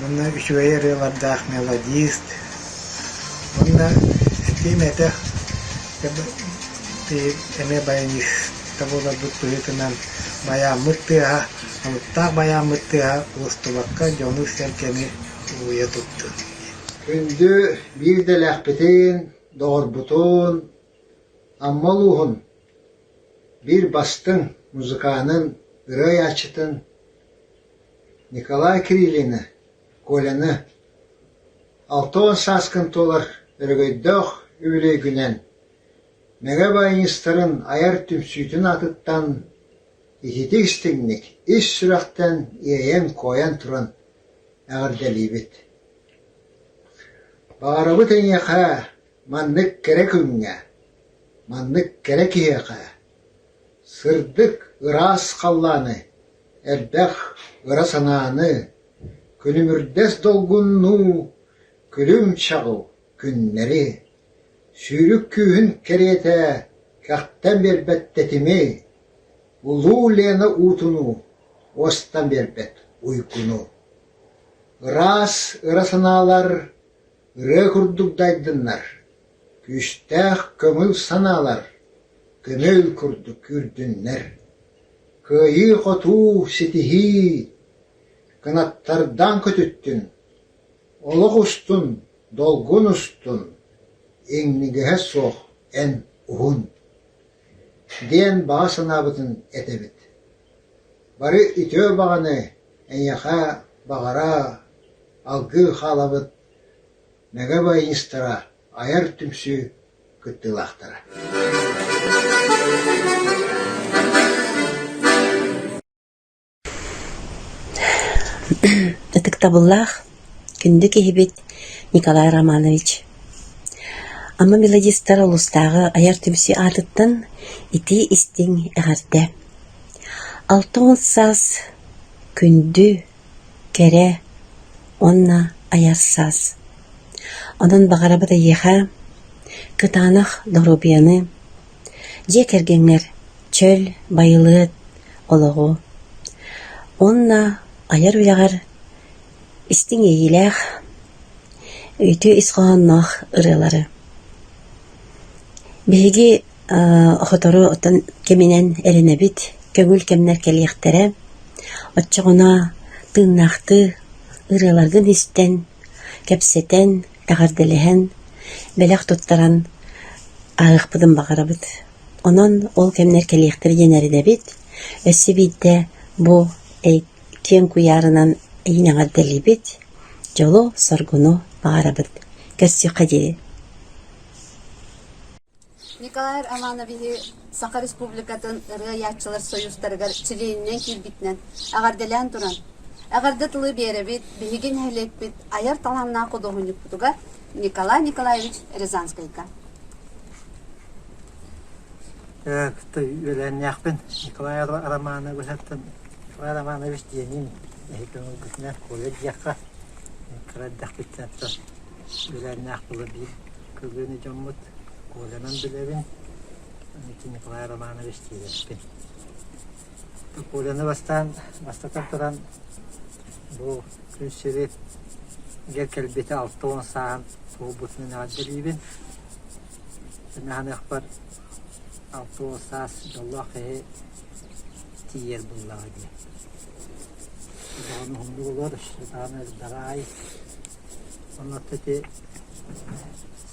Speaker 20: уонна үчүгэй ырыалардаах мелодист. Уонна этиим этэ эмиэ баянист буоларбыт быһыытынан байааммыт тыаһа, алыптаах байааммыт тыаһа уостубакка дьону-сэргэни угуйа турдун.
Speaker 21: Күндү биир идэлээхпитин, доҕорбутун, Амма улууһун биир бастыҥ музыканын, ырыа айааччытын Николай Кириллины, Коляны 60 сааскын туолар өрөгөйдөөх үбүлүөйгүнэн Мэҥэ баянистарын айар түмсүүтүн аатыттан ититик-истиҥник, ис сүрэхтэн иэйэн-куойан туран эҕэрдэлиибит. Баҕарабыт эйиэхэ маннык кэрэ күҥҥэ, маннык кэрэ киһиэхэ сырдык, ыраас халлааны, элбэх ыра санааны, күлүмүрдэс долгуннуу күлүм чаҕыл күннэри, сүүрүк күүһүн кэриэтэ кэхтэн биэрбэт тэтими, улуу Лена уутунуу уостан биэрбэт уйгуну. Ыраас ыра санаалар ырыа курдук дайдыннар, күүстээх көҥүл санаалар көмөл курдук күүрдүннэр. Кыайыы-хотуу ситиһии кынаттардаан көтүттүн, олох устун. Долгун устун, иҥнигэһэ суох эн уһун диэн баҕа санаабытын этэбит. Бары үтүө баҕаны эйиэхэ баҕара алгыы хаалабыт Мэҥэ баянистара айар түмсүү кыттыылаахтара.
Speaker 2: Ытыктабыллаах күндү киһибит Николай Романович! Амма мелодистар улуустааҕы айар түмсүү аатыттан итии-истиҥ эҕэрдэ! 60 саас күндү, кэрэ уонна айар саас. Онон баҕарабыт эйиэхэ кытаанах доруобуйаны, дьиэ кэргэҥҥэр чөл, байылыат олоҕу уонна айар үлэҕэр истиҥ иэйиилээх, үтүө ис хоһоонноох ырыалары. Биһиги сотору оттон кэминэн эрэнэбит, көҥүл кэмнэр кэлиэхтэрэ. Оччоҕуна тыыннаахтыы ырыаларгын истэн, кэпсэтэн, эҕэрдэлэһэн, бэлэх туттаран ааһыахпытын баҕарабыт. Онон ол кэмнэр кэлиэхтэрэ диэн эрэнэбит. Өссө биирдэ бу киэҥ куйаарынан эйин эҕэрдэлиибит, дьолу-соргуну баҕарабыт. Көрсүөххэ диэри.
Speaker 1: Николай Романовиһы Саха Республикатын ырыа айааччылар союзтарыгар чилиэнинэн киирбитинэн эҕэрдэлээн туран, эҕэрдэ тылы биэрэбит биһиги нэһилиэкпит айар талааннаах худуоһунньукпутугар Николай Николаевич Рязанскайга.
Speaker 20: Үөлээннээхпин Николай Романовичтан Николай Романович диэним эһиги көҥүлгүтүнэн Коля диэххэ кыра эрдэхпиттэн үөлээннээх буола биир көлүөнэ дьоммут Колянан билэбин Николай Романович диэбэппин. Коляны бастаан бастатан туран бу күн сиригэр кэлбитэ 60 сааһын туолбутунан эҕэрдэлиибин. Санаһаныахпар 60 саас дьоллоох киһи тиийэр буоллаҕа дии. Даҕаны уһуннук олор, даҕаны элбэҕи аай. Онно ити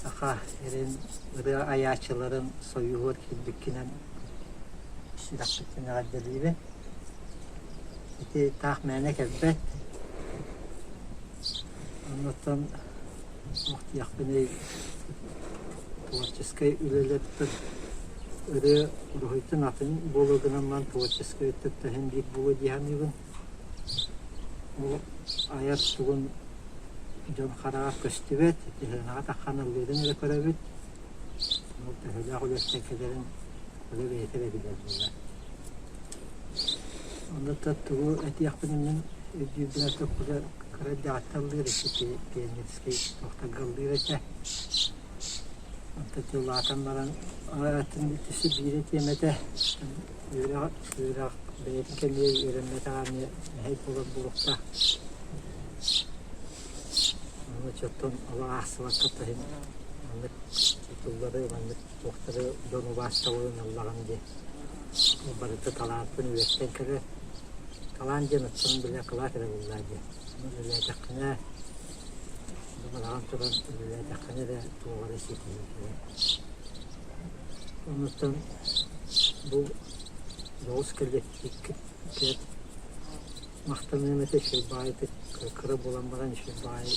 Speaker 20: саха сирин ырыа айааччыларын сойууһугар киирбиккинэн сүрэхпиттэн эҕэрдэлиибин. Ити таах мээнэ кэлбэт. Оннуттан туох диэхпиний творческай үлэлэртэн ырыа уруһуйтан атын буолуо гынан баран творческай өттүттэн иһин биир буолуо дии саныыбын. Ол айар тугун дьон хараҕар көстүбэт, сыанаҕа таххан ыллыырын эрэ көрөбүт. Ол төһөлөөх үлэттэн кэлэрин үлэ бэйэтэ эрэ билэр буолар. Онно тугу этиэхпин мин өйдүүрбүнэн кыра эрдэҕиттэн ыллыыр ити пионерскай туохтарга ыллыыр этэ. Онтон улаатан баран өссө биир этиэм этэ үөрэх үөрэх бэйэтин кэмигэр үөрэммэтэҕэ эмиэ мэһэй буолар буолуохтаах. Ону оччоттон олох аахсыбакка иһин маннык титуллары, маннык туохтары дьон убаастабылын ыллаҕым дии. Барыта талаантан үөстэн кэлэр. Талаан диэн оттон бile кылаат эрэ буоллаа дии. Ону үлэлээтэххинэ, быраҕан туран үлэлээтэххинэ эрэ туох эрэ ситиһии кэлэр. Оннуттан бу дьоҕус кэллэктиипкит махтаныам этэ үчүгэй баҕайытык кыра буолан баран үчүгэй баҕайы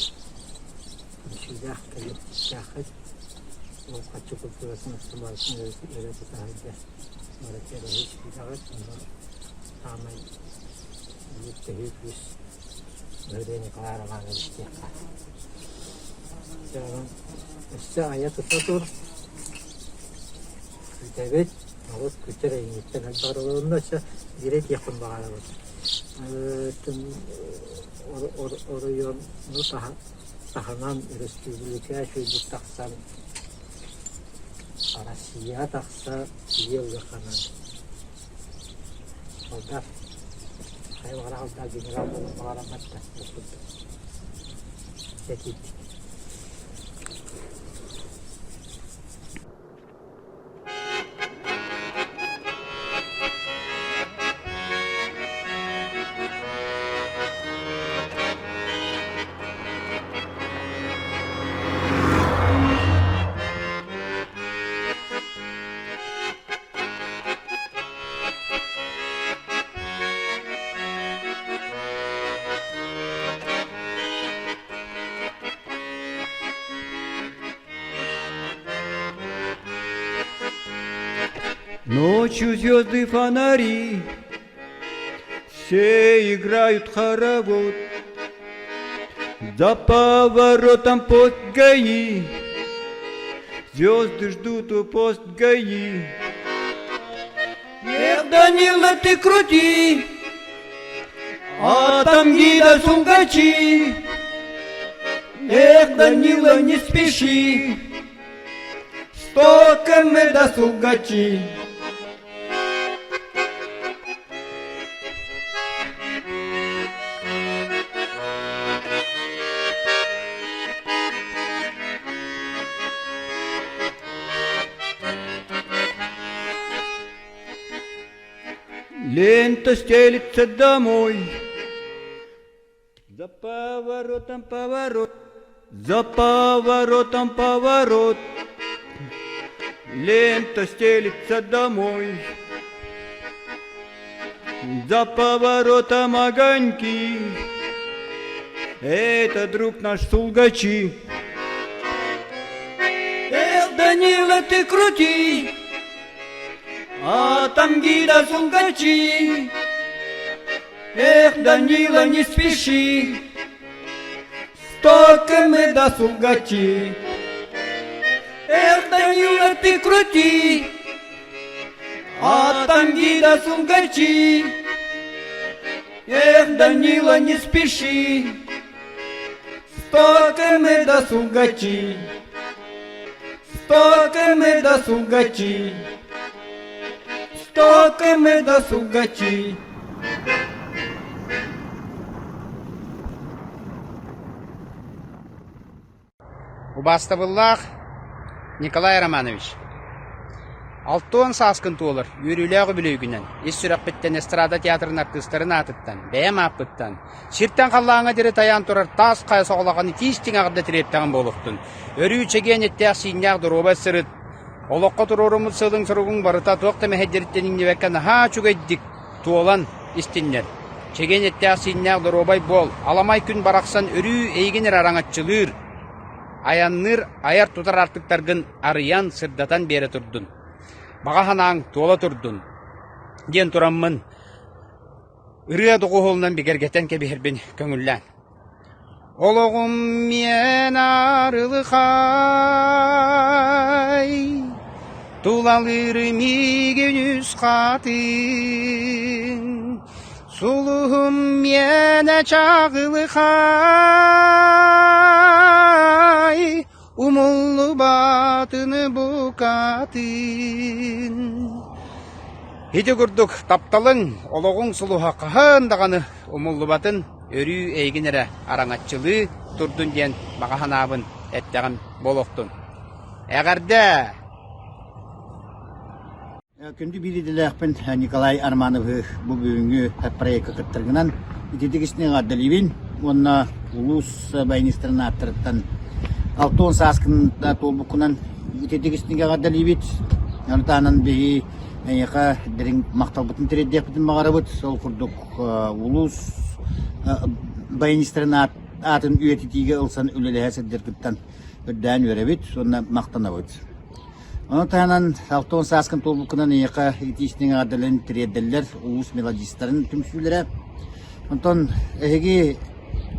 Speaker 20: түмсүүлээх кэллэктииптээххит. Ол харчы культуратын барытын өрө тута сылдьар барыта эрэһи үчүгэйдэҕит. Онно саамай биир төһүү күүс Валерий Николай Романович диэххэ. Өссө айа-тута тур, күүтэбит, норуот күтэр эйигиттэн элбэх олорунна өссө биирэ этиэхпин баҕарабын. Оройуону таһынан өрөспүүбүлүкэ үчүгэйдик тахсан Россия тахса тиийэ ылыахханан Солдат хайа баҕарар солдат генерал буолуон баҕараммат да ол курдук этиит.
Speaker 14: Ночью звезды фонари, все играют хоровод. За поворотом пост ГАИ, звезды ждут у пост ГАИ. Эх, Данила, ты крути, а там гида Сунгачи. Эх, Данила, не спеши, Сто км до Сунгачи. Лента стелится домой. За поворотом поворот, за поворотом поворот. Лента стелится домой. За поворотом огоньки. Это друг наш Сулгачи. Эх, Данила, ты крути, а там гида Сулгачи. Эх, Данила, не спеши, Сто км до Сулгачи. Эх, Данила, ты крути, а там до Сулгачи. Эх, Данила, не спеши, Сто км до Сулгачи. Сто км до Сулгачи. Сто км до Сулгачи.
Speaker 3: Убаастабыллаах Николай Романович, 60 сааскын туолар үөрүүлээх үбүлүөйгүнэн ис сүрэхпиттэн эстрада театрын артыыстарын аатыттан, бэйэм ааппыттан, сиртэн халлааҥҥа диэри тайаан турар таас хайа соҕолоҕону тиис тиҥэҕирдэ тириэртэҕим буолуохтун. Өрүү чэгиэн эттээх-сииннээх доруобай сырыт, олоххо туруоруммут сыалыҥ-соругуҥ барыта туох да мэһэйдэриттэн иҥнибэккэ наһаа үчүгэйдик туолан истиннэр. Чэгиэн эттээх-сииннээх доруобай буол, аламай күн барахсан өрүү эйигин эрэ араҥаччылыыр, айанныыр айар-тутар аартыктаргын арыйан, сырдатан биэрэ турдун. Баҕа санааҥ туола турдун диэн тураммын ырыа доҕуһуолунан бигэргэтэн кэбиһэрбин көҥүллээн. Олоҕум миэн арылыхай, тулалыыр миигин үс хатыҥ, сулуһум миэнэ чаҕылыхай, умуллубатын букатын. Ити курдук тапталыҥ, олоҕуҥ сулуһа хаһан даҕаны умуллубатын өрүү эйигин эрэ араҥаччылыы турдун диэн баҕа санаабын эттэҕим буолуохтун. Эҕэрдэ!
Speaker 22: Күндү биир идэлээхпин Николай Армановы бу бүгүҥҥү проекка кыттаргынан ититик истиҥ эҕэрдэлиибин уонна улуус баянистарын ааттарыттан 60 сааскын туолбуккунан ититик истиҥ эҕэрдэлиибит. Ону таһынан биһи эйиэхэ дириҥ махталбытын тириэрдиэхпитин баҕарабыт. Ол курдук улуус баянистарын аатын үйэтитиигэ ылсан үлэлэһэ сылдьаргыттан үрдээн үөрэбит уонна махтанабыт. Ону таһынан 60 сааскын туолбуккунан эйиэхэ итиистиҥ эҕэрдэлэрин тириэрдэллэр улуус мелодистарын түмсүүлэрэ. Онтон эһиги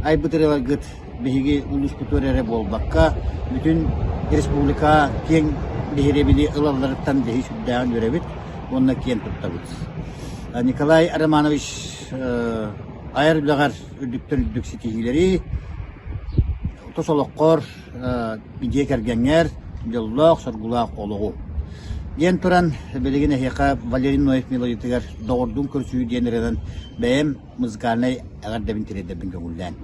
Speaker 22: айбыт ырыаларгыт биһиги улууспутугар эрэ буолбакка, бүтүн республика киэҥ биһирэбили ылалларыттан биһи сүрдээҕин үөрэбит уонна киэн туттабыт. Николай Романович айар үлэҕэр үрдүктэн үрдүк ситиһиилэри, тус олоххор дьиэ кэргэҥҥэр дьоллоох, соргулаах олоҕу. Диэн туран, билигин эһиэхэ Валерий Ноев мелодиятыгар «Доҕордуун көрсүү» диэн ырыанан бэйэм музыкальнай эҕэрдэбин тириэрдэрбин көҥүллээн.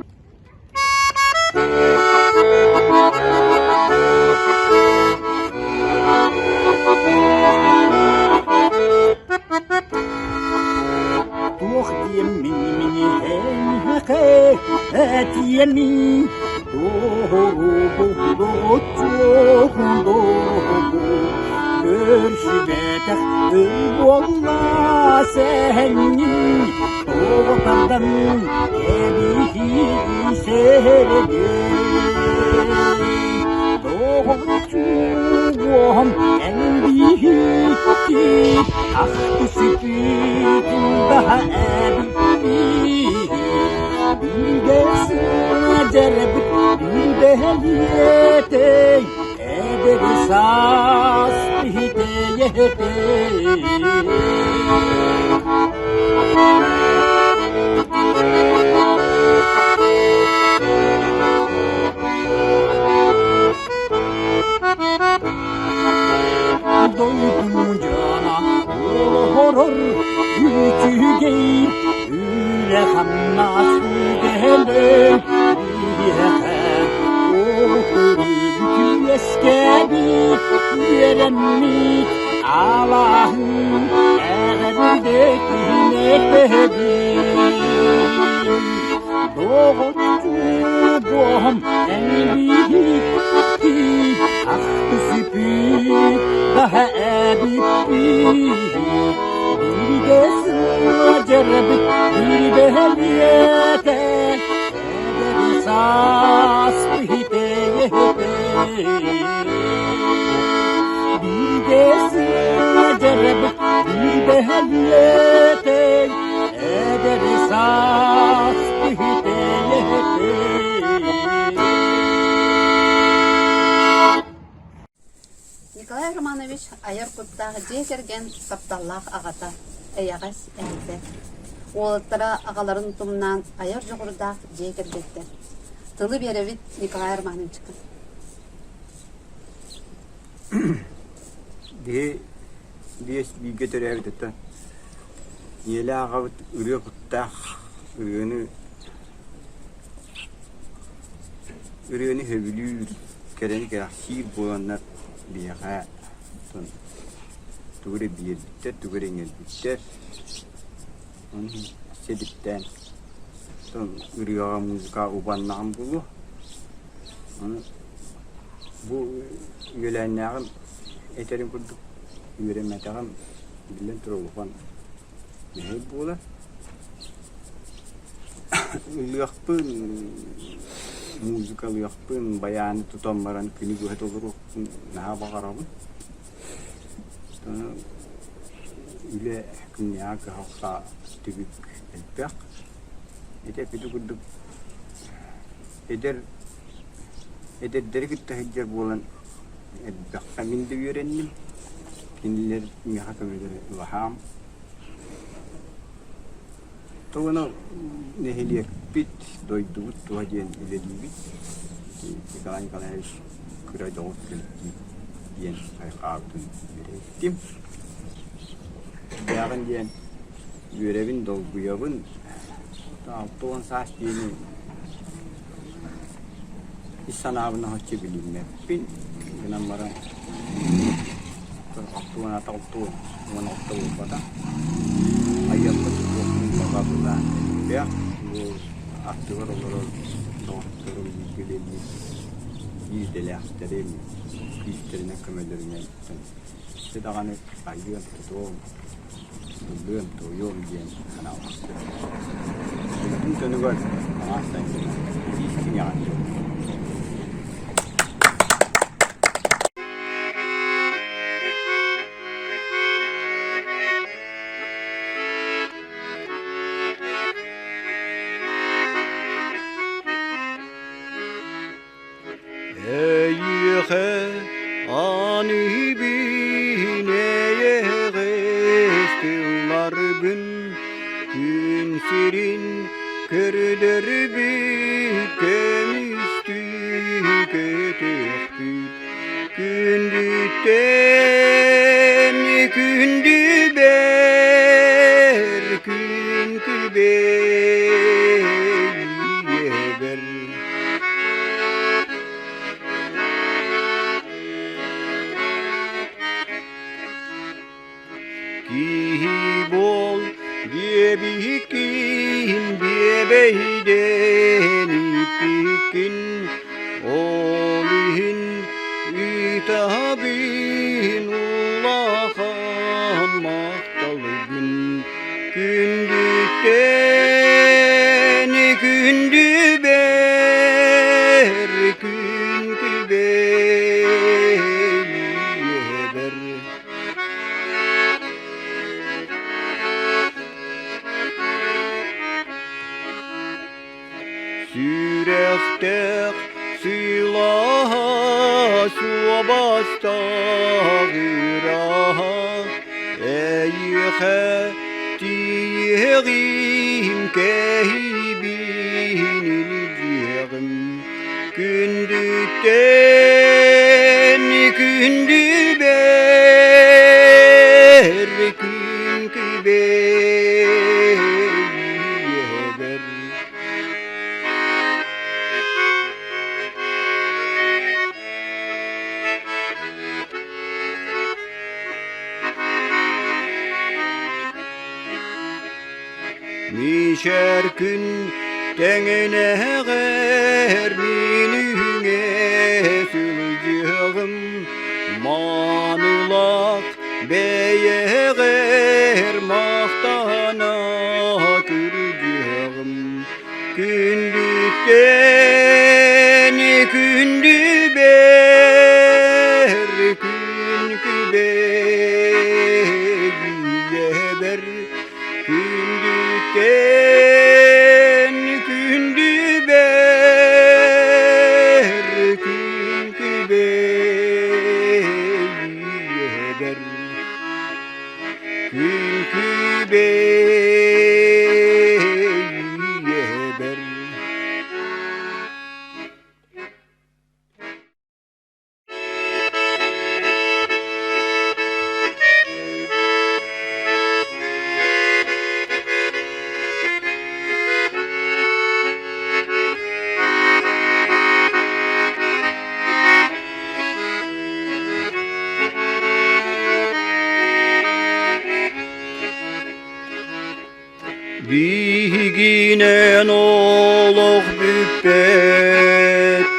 Speaker 22: Туох диэм мини эйиэхэ этиэмий Көрсүбэтэх өр буолла сэһэҥҥин Тоҕо тардан кэбиһии сэрэгэй Доҕоччугуом эн биһи
Speaker 4: Ахтысыппыт баһа эбиппит Бииргэ сылдьарбыт биир бэһэлиэтэй Эдэр саас иһитэйэтэй Дойдум дьоно олорор үчүгэй үлэ-хамнас үгэлэй биһиэхэ Оһурбут үөскээбит үөрэммит алааһын эҕэрдэ күнэтэбин Доҕоччугуом эн биһикки ахтысыппыт баһа эбиппит бииргэ сылдьарбыт биир бэһэлиэтэ эдэр саас Бииргэ сылдьарбыт биир бэһэлиэтэ эдэр саас
Speaker 1: Николай Романович айар куттаах дьиэ кэргэн тапталлаах аҕата, эйэҕэс эһэтэ. Уолаттара аҕаларын тумнаан айар дьоҕурдаах дьиэ кэргэттэр. Тылы биэрэбит Николай Романовичка.
Speaker 8: Биһи биэс бииргэ төрөөбүт ийэлээх аҕабыт ырыа куттаах ырыаны ырыаны сөбүлүүр, кэрэни кэрэхсиир буоланнар биһиэхэ тугу эрэ биэрбиттэр, тугу эрэ иҥэрбиттэр. Ону сэдиптээн ырыаҕа, музыкаҕа убаннаҕым буолуо. Ону бу үөлээннээҕим этэрин курдук үөрэммэтэҕим биллэн турар улахан мэһэй буолар. Ыллыахпын, музыкалыахпын, байааны тутан баран күнү быһа толоруохпун наһаа баҕарабын. Үлэ күннээҕи кыһалҕа түбүк элбэх. Ити эппити курдук эдэр эдэрдэри кытта сылдьар буолан элбэххэ мин да үөрэнним. Кинилэр миэхэ көмөлөрө улахан. Тугуну нэһилиэкпит, дойдубут туһа диэн үлэлиибит. Николай Николаевич кыра дьоҕус кэлэктиип диэн хайҕаабытын үөрэттим. Сүрдээҕин диэн үөрэбин, долгуйабын. 60 саас диэни ис санаабын оһоччу билиммэппин. Гынан баран 66 буолбатах. Айыахпыт тутуохпун баҕа былаан элбэх. Бу аттыбар олорор доҕотторум бииргэ үлэлиир биир идэлээхтэрим күүстэринэн көмөлөрүнэн өссө даҕаны айыам, тутуом, ыллыам, туойуом диэн санаалаахпын. Дойдум дьонугар араас сайдыыны истиҥ эҕэрдэ
Speaker 14: Эйиэхэ аныыбын эйэҕэс тылларбын күн сирин көрдөрбүт көмүстүү көтөхпүт күндүттэн күндү бэр күн күбэй ийэбэр Киһи буол диэбиккин биэбэйдэн ииппиккин, ол иһин ыытабын улахан махталгын Күндүттэн күндү бэр, күн күбэй ийэбэр. Сүрэхтээх сыылаһа суобастаах ыраһа Эйиэхэ тиийиэҕим кэһиибин илдьиэҕим Күндүттэн күндүбэр күн күбэй ийэбэр Мичэр күн тэҥинэҕэр мин үһүҥэ сылдьыаҕым маанылаах бэйэҕэр махтана күрдьүөҕүм Күндүттэн күндүбэр күн күбэй үйэбэр Күндүттэн күндүбэр күн күбэй үйэбэр Күн күбэй үйэбэр Биһигинэн олох бүппэт,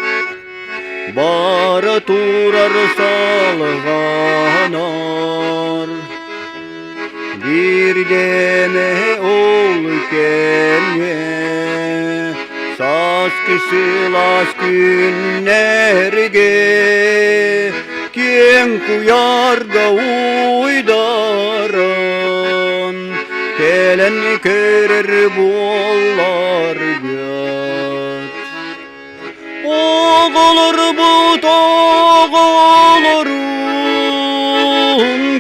Speaker 14: бара турар салҕанар. Биирдэмэ ол кэмҥэ сааскы сылаас күннэргэ киэҥ куйаарга уйдаран кэлэн көрөр буолларгыт. Оҕолорбут оҕолорун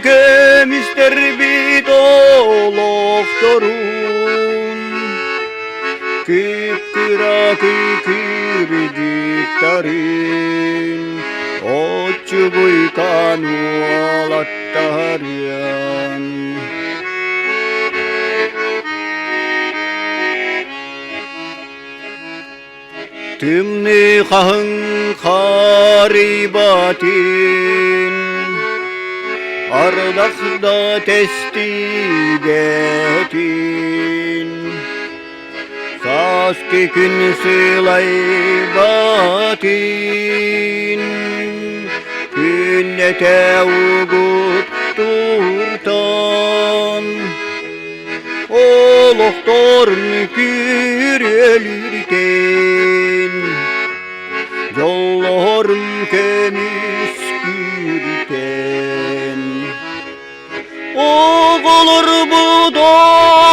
Speaker 14: көмүстэрбит олохторун кып-кыракый кыргыттарын оччугуйкан уолаттарын Тымныы хаһыҥ харыйбатын, ардах да тэстибэтин. Сааскы күн сылайбатын, күннэтэ угуттууртан. Олохторун күрүөлүүртэн, дьоллорун көмүскүүртэн. Оҕолорбут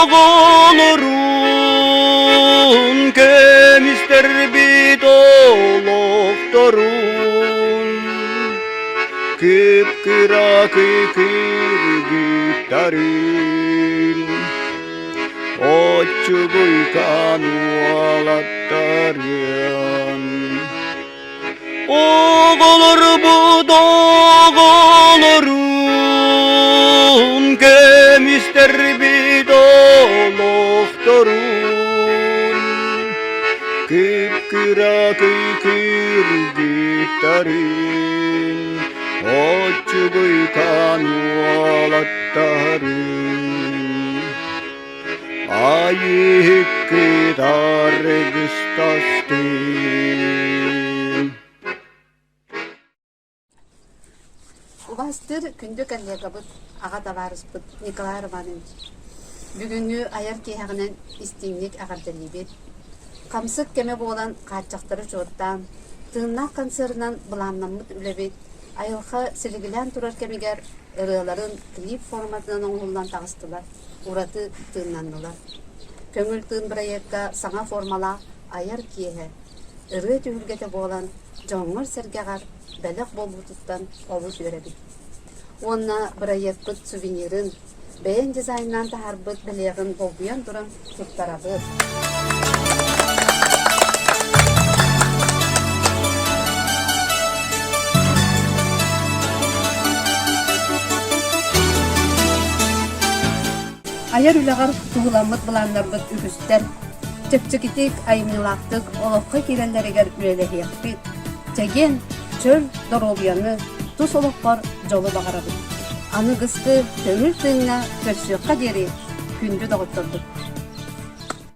Speaker 14: оҕолорун көмүстэрбит олохторун Кып-кыракый кыргыттарын Оччугуйкан уолаттарын Оҕолорбут оҕолорун Көмүстэрбит олохторун Кып-кыракый кыргыттарын Оччугуйкан уолаттарын Айыһыккыт аргыстастын
Speaker 1: Убаастыыр күндү коллегабыт, аҕа табаарыспыт Николай Романович, бүгүҥҥү айар киэһэҕинэн истиҥник эҕэрдэлиибит. Хамсык кэмэ буолан хааччахтары учуоттаан, тыыннаах концерынан былааннаммыт үлэбит айылҕа силигилээн турар кэмигэр ырыаларын клип форматынан оҥоһуллан таҕыстылар, ураты тыыннаннылар. Көҥүл тыын бырайыакка саҥа формалаах айар киэһэ, ырыа түһүлгэтэ буолан дьоҥҥор-сэргэҕэр бэлэх буолбутуттан олус үөрэбит. Уонна бырайыакпыт сувенирын, бэйэҥ дизайннаан таһаарбыт бэлиэҕин долгуйан туран туттарабыт. Айар үлэҕэр туһуламмыт былааннарбыт үгүстэр. Чэпчэкитик, айымньылаахтык олоххо киирэллэригэр үлэлэһиэхпит. Чэгиэн, чөл доруобуйаны, тус олоххор дьолу баҕарабыт. Аныгыскы көҥүл тыыҥҥа көрсүөххэ диэри күндү доҕотторбут!